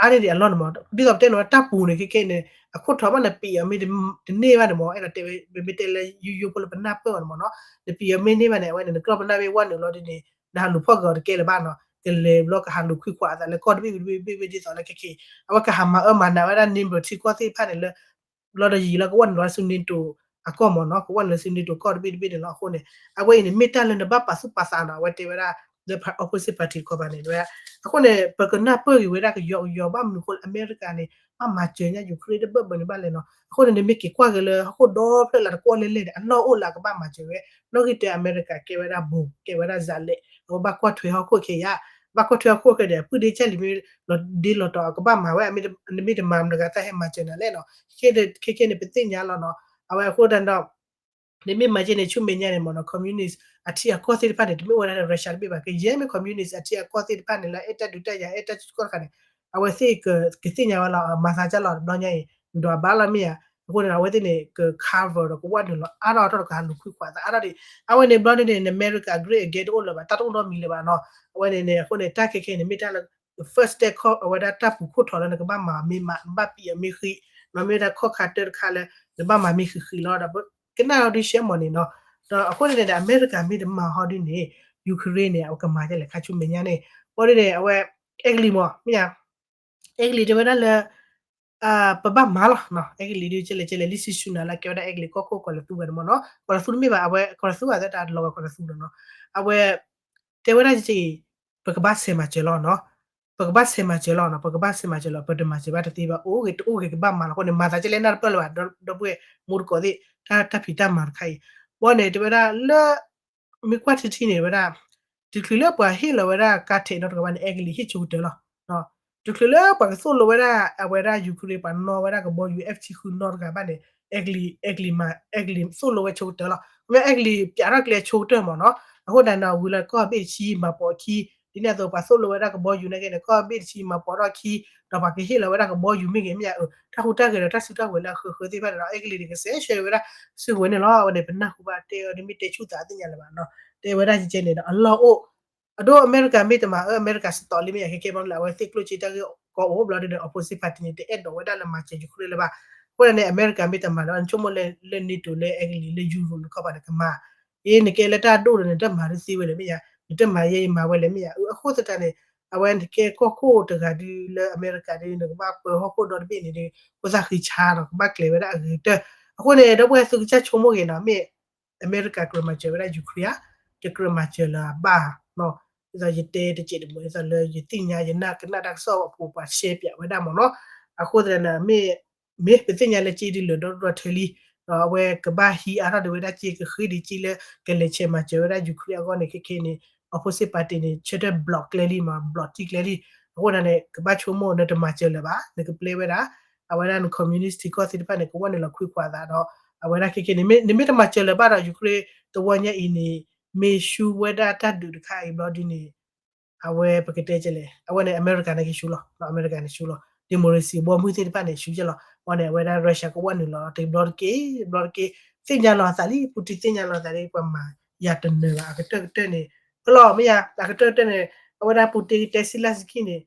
အါန့ၢ်ဒံးအလီၢ်န့ၣ်မ့ၢ် ဒ်သိးပတဲန့ၣ် တၢ်ပူၤန့ၣ် ခဲခဲန့ၣ် အခိၣ်ထီၣ်မးနပံးအီၤမ့ၢ်တန့ၢ်ဘၣ်န့ၣ်မ့ၢ် အဲၣ်ဒိးတဲဝဲ ပမ့ၢ်တဲလၢယိယိဖိလၢပနၢ်ပၢၢ်အီၤန့ၣ်မ့ၢ်နီၤ နပံးအီၤမ့ၢ်န့ၢ်ဘၣ်န့ၣ် အဝဲန့ၣ် နကျီၢ်ပနၢ်မ့ၢ်ဝဲနုာ်လီၤဒ်န့ၣ် နဟးလူၤဖီၣ်က့ၤအီၤတကဲလၢၤဘၣ်နီၤ ကလဲၤဘျီကဟးလူၤခွံခွးအသးလၢကီၢ်တဘ့ၣ်ဝံၤတဘ့ၣ်ဝံၤဒ်သိးလၢခဲခဲအံၤ အဝဲကဟးမၤအၢမၤနးဝဲဒၣ် neighbor ထံကီၢ်သ့ၣ်တဖၣ်န့ၣ်လၢ ဘျီဒီးယံာ်လီၤကဝဲနုာ်လီၤဆူ NATO အကီၢ်မ့ၢ်နီၤ ကဝဲနုာ်လီၤဆူ NATO ကီၢ်တဘ့ၣ်တဘ့ၣ်န့ၣ်လီၤ အဃိန့ၣ် အဝဲအံၤန့ၣ် မ့ၢ်တၢ်လၢနဘၣ်ပာ်သူၣ်ပာ်သးနီၤ အဝဲတဲဝဲဒၣ် လၢ opposite party တခီပၤန့ၣ် အဃိန့ၣ် ပကနၢ်ပၢၢ်ဂ့ၤဝဲဒၣ်ကယီကယီ ဘၣ်မနုၤအဃိလၢအမဲရကၤန့ၣ် ဘၣ်မၤစၢၤညါ Ukraine တဘၢၣ်ဘၢၣ်န့ၣ်ဘၣ်လဲၣ်နီၤ အဃိန့ၣ် နမ့ၢ်က့ၤကွၢ်က့ၤလၢဟီၣ်ခိၣ်ဒီဖျၢၣ်လၢတကွီၢ်လဲၢ်လဲၢ်န့ၣ် အလီၢ်အိၣ်လၢအကဘၣ်မၤစၢၤဝဲ နီၣ်ဂံၢ်တၢအမဲရကၤကဲဝဲဒၣ် bomb ကဲဝဲဒၣ် satellite အဝဲဘၣ်ကွၢ်ထွဲဟီၣ်ခိၣ်ခဲအံၤ ဘၣ်ကွၢ်ထွဲဟီၣ်ခိၣ်ခဲဒီး ပုၢ်ဒ့ကၢ်လံၤမ့ၢ်လီၤဒ့လီၤတီၤ အကဘၣ်မၤဝဲ နမ့ၢ်တမၤမတၤဂၤတၢ်ဟဲမၤစၢၤနၤလဲၣ်နီၤ ခဲခဲန့ၣ် ပသ့ၣ်ညါလီၤနီၤ အဝဲအဃိသတးဒီး နမ့ၢ်မၤကဲန့ၣ် ဆူမဲာ်ညါန့ၣ်မ့ၢ်နီၤ communist အထံအကီၢ်သ့ၣ်တဖၣ်န့ၣ် တမ့ၢ်အိၣ်ဝဲဒၣ်လၢ Russia တဘ့ၣ်ဘၣ် ကယဲၢ်မ့ၢ် communist အထံအကီၢ်သ့ၣ်တဖၣ်န့ၣ် လၢအဲၣ်တၢ်ဒုးတၢ်ယၤ အဲၣ်တၢ်စုကီၢ်တခါန့ၣ် အဝဲသ့ၣ်ကသ့ၣ်ညါဝဲလီၤ မၤသးကၢ်လီၤ တဘျီညါအံၤ ဒွးဘၣ်လီၤမ့ၢ်ဧါ အဃိန့ၣ် အဝဲသ့ၣ်န့ၣ် က cover ဒီးကဝဲနုာ်လီၤအါထီၣ်အါထီၣ်တကလုာ်ခွံခွးသးအါထီၣ်ဒံး အဝဲန့ၣ်ဘျီန့ၣ်န့ၣ် နမဲရကၤ great again တအိၣ်လၢၤဘၣ် တၢ်တအိၣ်နီတမံၤလၢၤဘၣ်နီၤ အဝဲန့ၣ်န့ၣ် အဃိန့ၣ် တၢ်ခဲခဲန့ၣ် မ့ၢ်တၢ်လၢ first step အဝဲဒၣ်တၢ်ပူၤခိၣ်ထီၣ်လၢနကဘၣ်မၤမ့ၢ်မး နဘၣ်ပံးအီၤမ့ၢ်ဃံး နီၤ မ့ၢ်ဝဲဒၣ်ခီၣ်ခါတၢတခါလၢ နဘၣ်မၤမ့ၢ်ဃံးဃံးလီၤ ဒီးကနၣ်ဒီးဒုးရှဲမီၤန့ၣ်နီၤ ဒီးအဃိန့ၣ်န့ၣ် အမဲရကၤမ့ၢ်တမၤဟီဒ်န့ၣ် Ukraine န့ၣ် အဝဲကမၤဒ်လဲၣ်ခါဆူမဲာ်ညါန့ၣ် ဘျီဒ်န့ၣ် အဝဲ အဲကလံးမီၤ မ့ၢ်ဧါ အဲကလံးတဲဝဲဒၣ်လၢ ပဘၣ်မၤလီၤ အဲကလံးဒုးကဲလဲၣ်ကဲလဲၣ် လံာ်စံၣ်စူနၤလၢကဲဝဲဒၣ်အဲကလံးကီၢ်ခိၣ်ကီၢ်လၢသူဝဲန့ၣ်မ့ၢ်နီၤ ကီၢ်လၢသူတမ့ၢ်ဘၣ် အဝဲကီၢ်လၢသူအသးတၢ်လီၤဝဲကီၢ်လၢသူဒီးနီၤ အဝဲ တဲဝဲဒၣ်က့ ပကဘၣ်ဆဲးမၤစၢၤလီၤနီၤ ပကဘၣ်ဆဲးမၤစၢၤလီၤနီၤ ပကဘၣ်ဆဲးမၤစၢၤလီၤ ပတမၤစၢၤဘၣ်တသ့ဘၣ် အိၣ်ဂ့ၤတအိၣ်ဂ့ၤကဘၣ်မၤလီၤ အဃိန့ၣ် မၤသးကဲလဲၣ်နၢ်တပၢၢ်လၢၤဘၣ် ဒီပုၢ်ဝဲၢ်မူတကိးသ့ၣ် တၢ်တၢ်ဖံးတၢ်မၤတခါအံၤ ဘီန့ၣ် တဲဝဲဒၣ်လၢ မ့ၢ်ကွၢ်ထံထံန့ၣ်ဝဲဒၣ် တချုးလၢပှၤဟ့ၣ်လီၤဝဲဒၣ်ကါထဲးနီတဂၤဘၣ်န့ၣ် အဲကလံးဟ့ၣ်ဆိကတၢၢ်လီၤ. တချုးလၢပှၤကသိၣ်လိဝဲဒၣ် အဝဲဒၣ် Ukraine ပှၤနီၣ်ဝဲဒၣ်ကဘီယူၤ F ဆံဃုနီတဂၤဘၣ်န့ၣ် အဲကလံး အဲကလံးမၤ အဲကလံးသိၣ်လိဝဲဆိကတၢၢ်လီၤ. မ့ၢ်အဲကလံးပျးထီၣ်ကျဲဆိကတၢၢ်မ့ၢ်နီၤ. အဃိသတးန့ၣ် ဝံၤလၢကီၢ်ဘ့ၣ်တဆံမၤပိာ်အခံ ဒ်န့ၣ်အသိး ပှၤသိၣ်လိဝဲဒၣ်ကဘီယူၤနာ်က့န့ၣ် ကီၢ်ဘ့ၣ်တဆံမၤပိာ်ထီၣ်အခံ ဒီးပှၤကဟ့ၣ်လီၤဝဲဒၣ်ကဘီယူၤမ့ၢ်ဂ့ၤ မ့ၢ်ဧါ တၢ်ဟူးတၢ်ဂဲၤဒီးတၢ်စုတၢ်ဝဲၤလၢအဃၢၤဃၢၤသ့ၣ်တဖၣ်န့ၣ်ဒီး အဲကလံးန့ၣ် ကစဲးဆှၢဝဲဒၣ်စုကဝဲၤန့ၣ်လီၤ. အဝဲန့ၣ် ပနၢ်ဟူဘၣ်တဲအီၤ ဒ်မ့ၢ်တဲဆူၣ်သးသ့ၣ်ညါလၢၤဘၣ်နီၤ. တဲဝဲဒၣ်ကဲန့ၣ်ဒီး အလီၢ်အိၣ် အဒိ အမဲရကၤမ့ၢ်တမၤအၢ အမဲရကၤစတီးလံမ့ၢ်ဧါ ခဲခဲဘျီလၢအဝဲသ့ၣ်ကျိၣ်စ့တၢ်ဂ့ၢ်ကီအိၣ်ဘျီဒ်န့ၣ် opposite party န့ၣ် တအဲၣ်ဒိးဝဲဒၣ်လၢမၤစၢၤ Ukraine လၢၤဘၣ်. အဃိန့ၣ် အမဲရကၤမ့ၢ်တမၤလၢ နဆိကမိၣ်လၢ NATO လၢအဲကလံးလၢ Europe န့ၣ်ခီပၤန့ၣ် ကမၤ အ့ နကဲလၢတၢ်ဒိၣ်ဒီးနတမၤတသ့ဝဲလဲၣ်မ့ၢ်ဧါ, နတမၤယဲယမၤဝဲလဲၣ်မ့ၢ်ဧါ. အဃိသတးန့ၣ် အဝဲနကဲကီၢ်ခိၣ်တဂၤဒုလၢအမဲရကၤဒု နကဘၣ်ပၢဟီၣ်ခိၣ်ဒီတဘ့ၣ်န့ၣ်ဒု ဖိသၣ်ဃံဆါနီၤ ကဘၣ်ကျဲၤဝဲဒၣ်အဂ့ၤကတၢၢ်. အဃိန့ၣ် ဒီပုၢ်ဝဲၢ်သုကစၢ်ဆိကမိၣ်ဂ့ၤနီၤ မ့ၢ် အမဲရကၤကြၢးမၤစၢၤဝဲဒၣ် Ukraine ဧါ, တကြၢးမၤစၢၤလၢၤဘၣ်နီၤ. ဒ်သိးယတဲတစဲးတမှဲၤ ဒ်သိးလၢယသ့ၣ်ညါ ယနၢ်ကနၣ်တၢ်ကစီၣ်အပူၤပှၤရှဲပၠးဝဲဒၣ်မ့ၢ်နီၤ. အဃိသတးန့ၣ် မ့ၢ် မ့ၢ်ပသ့ၣ်ညါလၢက့ဒုလၢာ်ဒီဒီထၢလံ, ဒီးအဝဲကဘၣ်ဟံးအါထီၣ်ဒံးဝဲဒၣ်က့ ကဃ့ဒံးက့လၢ ကလဲၤဆဲးမၤစၢၤဝဲဒၣ် Ukraine အဂီၢ်န့ၣ် ခဲခဲန့ၣ် opposite party န့ၣ် ဆၢထၢၣ် block ကျဲလံမး block ထံကျဲလံ. အဃိန့ၣ် ကဘၣ်ဆိကမိၣ် နတမၤစၢၤလၢၤဘၣ် နကပျဲဝဲဒၣ် အဝဲဒၣ်န communist ထံကီၢ်သ့ၣ်တဖၣ်န့ၣ် ကဝဲနုာ်လီၤခွံခွါသးဒီး အဝဲဒၣ်ခဲခဲန့ၣ် နမ့ၢ်တမၤစၢၤလၢၤဘၣ်ဒီး Ukraine သဝီညါအံၤန့ၣ် မ့ၢ်ဆူဝဲဒၣ်တၢ်ဒုးတခါအံၤဘျီဒ်န့ၣ် အဝဲပကတဲကလဲၣ် အဝဲန့ၣ် အမဲရကၤန့ၣ်ကဆူလီၤ အမဲရကၤန့ၣ်ဆူလီၤ democracy ဘီမုၢ်သ့ၣ်တဖၣ်န့ၣ် ဆူကဲလီၤ. အဝဲန့ၣ် အဝဲဒၣ် Russia ကဝဲနုာ်လီၤ တဘျီတက့ၢ် တဘျီတက့ၢ် သ့ၣ်ညါလီၤအသးလံ Putin သ့ၣ်ညါလီၤအသးလံ ပှၤမၤယၤတနၢၤဘၣ် အကတၢၢ်ကတၢၢ်န့ၣ် ဖဲလီၤ မ့ၢ်ယၤ အကတၢၢ်ကတၢၢ်န့ၣ် အဝဲဒၣ် Putin တဲ Zelensky န့ၣ်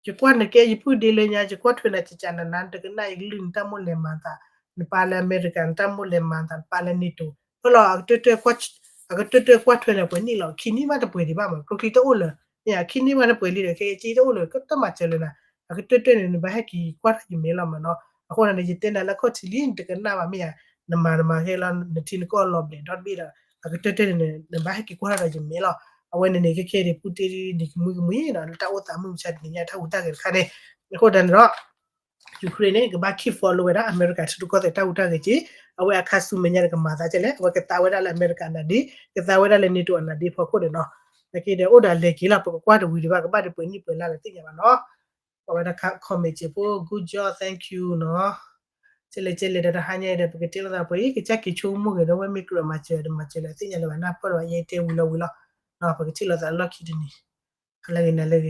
ယကွၢ်နကဲယပုၢ်ဒ့လၢညါ ယကွၢ်ထွဲနၤကကနနၤ နတကနၣ်ယကလုၢ် နတၢ်မိၣ်လဲၤမၤသး နပၢ်လၢအမဲရကၤ နတၢ်မိၣ်လဲၤမၤသး နပၢ်လၢ NATO ဖဲလီၤ အကတၢၢ်တၢၢ်ကွၢ်ထွဲန့ၣ် ပှဲၤနံၣ်လီၤ ခံနံၣ်မးတပှဲၤဒံးဘၣ်မး ကျိချံတအိၣ်လၢၤ မ့ၢ်ယၤ ခံနံၣ်မးတပှဲၤလံဒီး ခဲက့တအိၣ်လၢၤ ကတၢၢ်မၤစၢၤလၢၤနၤ အကတၢၢ်တၢၢ်န့ၣ် နဘၣ်ဟဲက့ၤကွၢ်ထီၣ်ယမဲလီၤမးနီၤ. အဃိန့ၣ် ယတဲနၤလၢခီၣ်ထံးလံ နတကနၣ်ဘၣ် မ့ၢ်ယၤ နမၤနမၤခဲလီၤ နထံနကီၢ်လီၤဘျဲးဒီတဘ့ၣ်ဒီး အကတၢၢ်တၢၢ်န့ၣ် နဘၣ်ဟဲက့ၤကွၢ်ထီၣ်ဒီးယမဲလီၤ. အဝဲန့ၣ်န့ၣ် ခဲခဲန့ၣ် Putin န့ၣ် ကမှံကမှံနီၤ လၢတၢ်အိၣ်သးမုၢ်မဆါတနံၤညါတၢ်ဟူးတၢ်ဂဲၤတခါန့ၣ် အဃိသတးန့ၣ်ဒီး Ukraine န့ၣ် ကဘၣ် keep follow ဝဲဒၣ် အမဲရကၤထံရူၢ်ကီၢ်သဲးတၢ်ဟူးတၢ်ဂဲၤက့ အဝဲအခါဆူမဲာ်ညါန့ၣ် ကမၤသးဒ်လဲၣ် အဝဲကသါဝဲဒၣ်လၢအမဲရကၤအနါဒ့ ကသါဝဲဒၣ်လၢ NATO အနါဒ့ဖီခိၣ်န့ၣ်နီၤ. နာ်က့ဒီးအိၣ်ဒီးအလဲၤက့ၤလီၤ ပကကွၢ်တဝံၤဒံးဘၣ် ကဘၣ်ဒံးပှဲၤနံၣ်ပှဲၤလါလၢသ့ၣ်ညါဘၣ်နီၤ. ပဝဲဒၣ် comment စ့ၢ်ဖိ good job thank you နီၤ. ကဲလဲၣ်ကဲလဲၣ်ဒီးတဟါညါအံၤဒီး ပကတဲလိာ်သးပှဲၤအံၤ ကစၢ်က့ၤဆိကမိၣ်ဂ့ၤဒီး ဝဲမ့ၢ်ကြၢးမၤစၢၤတမၤစၢၤလၢသ့ၣ်ညါလၢၤဘၣ် နၢ်ပၢၢ်လီၤ ယဲတဲဝံၤလီၤဝံၤလီၤ. ပကထံၣ်လိာ်သးလီၢ်ခံတနံၤ ဟါလၢဂ့ၤနၤလၢဂ့ၤ.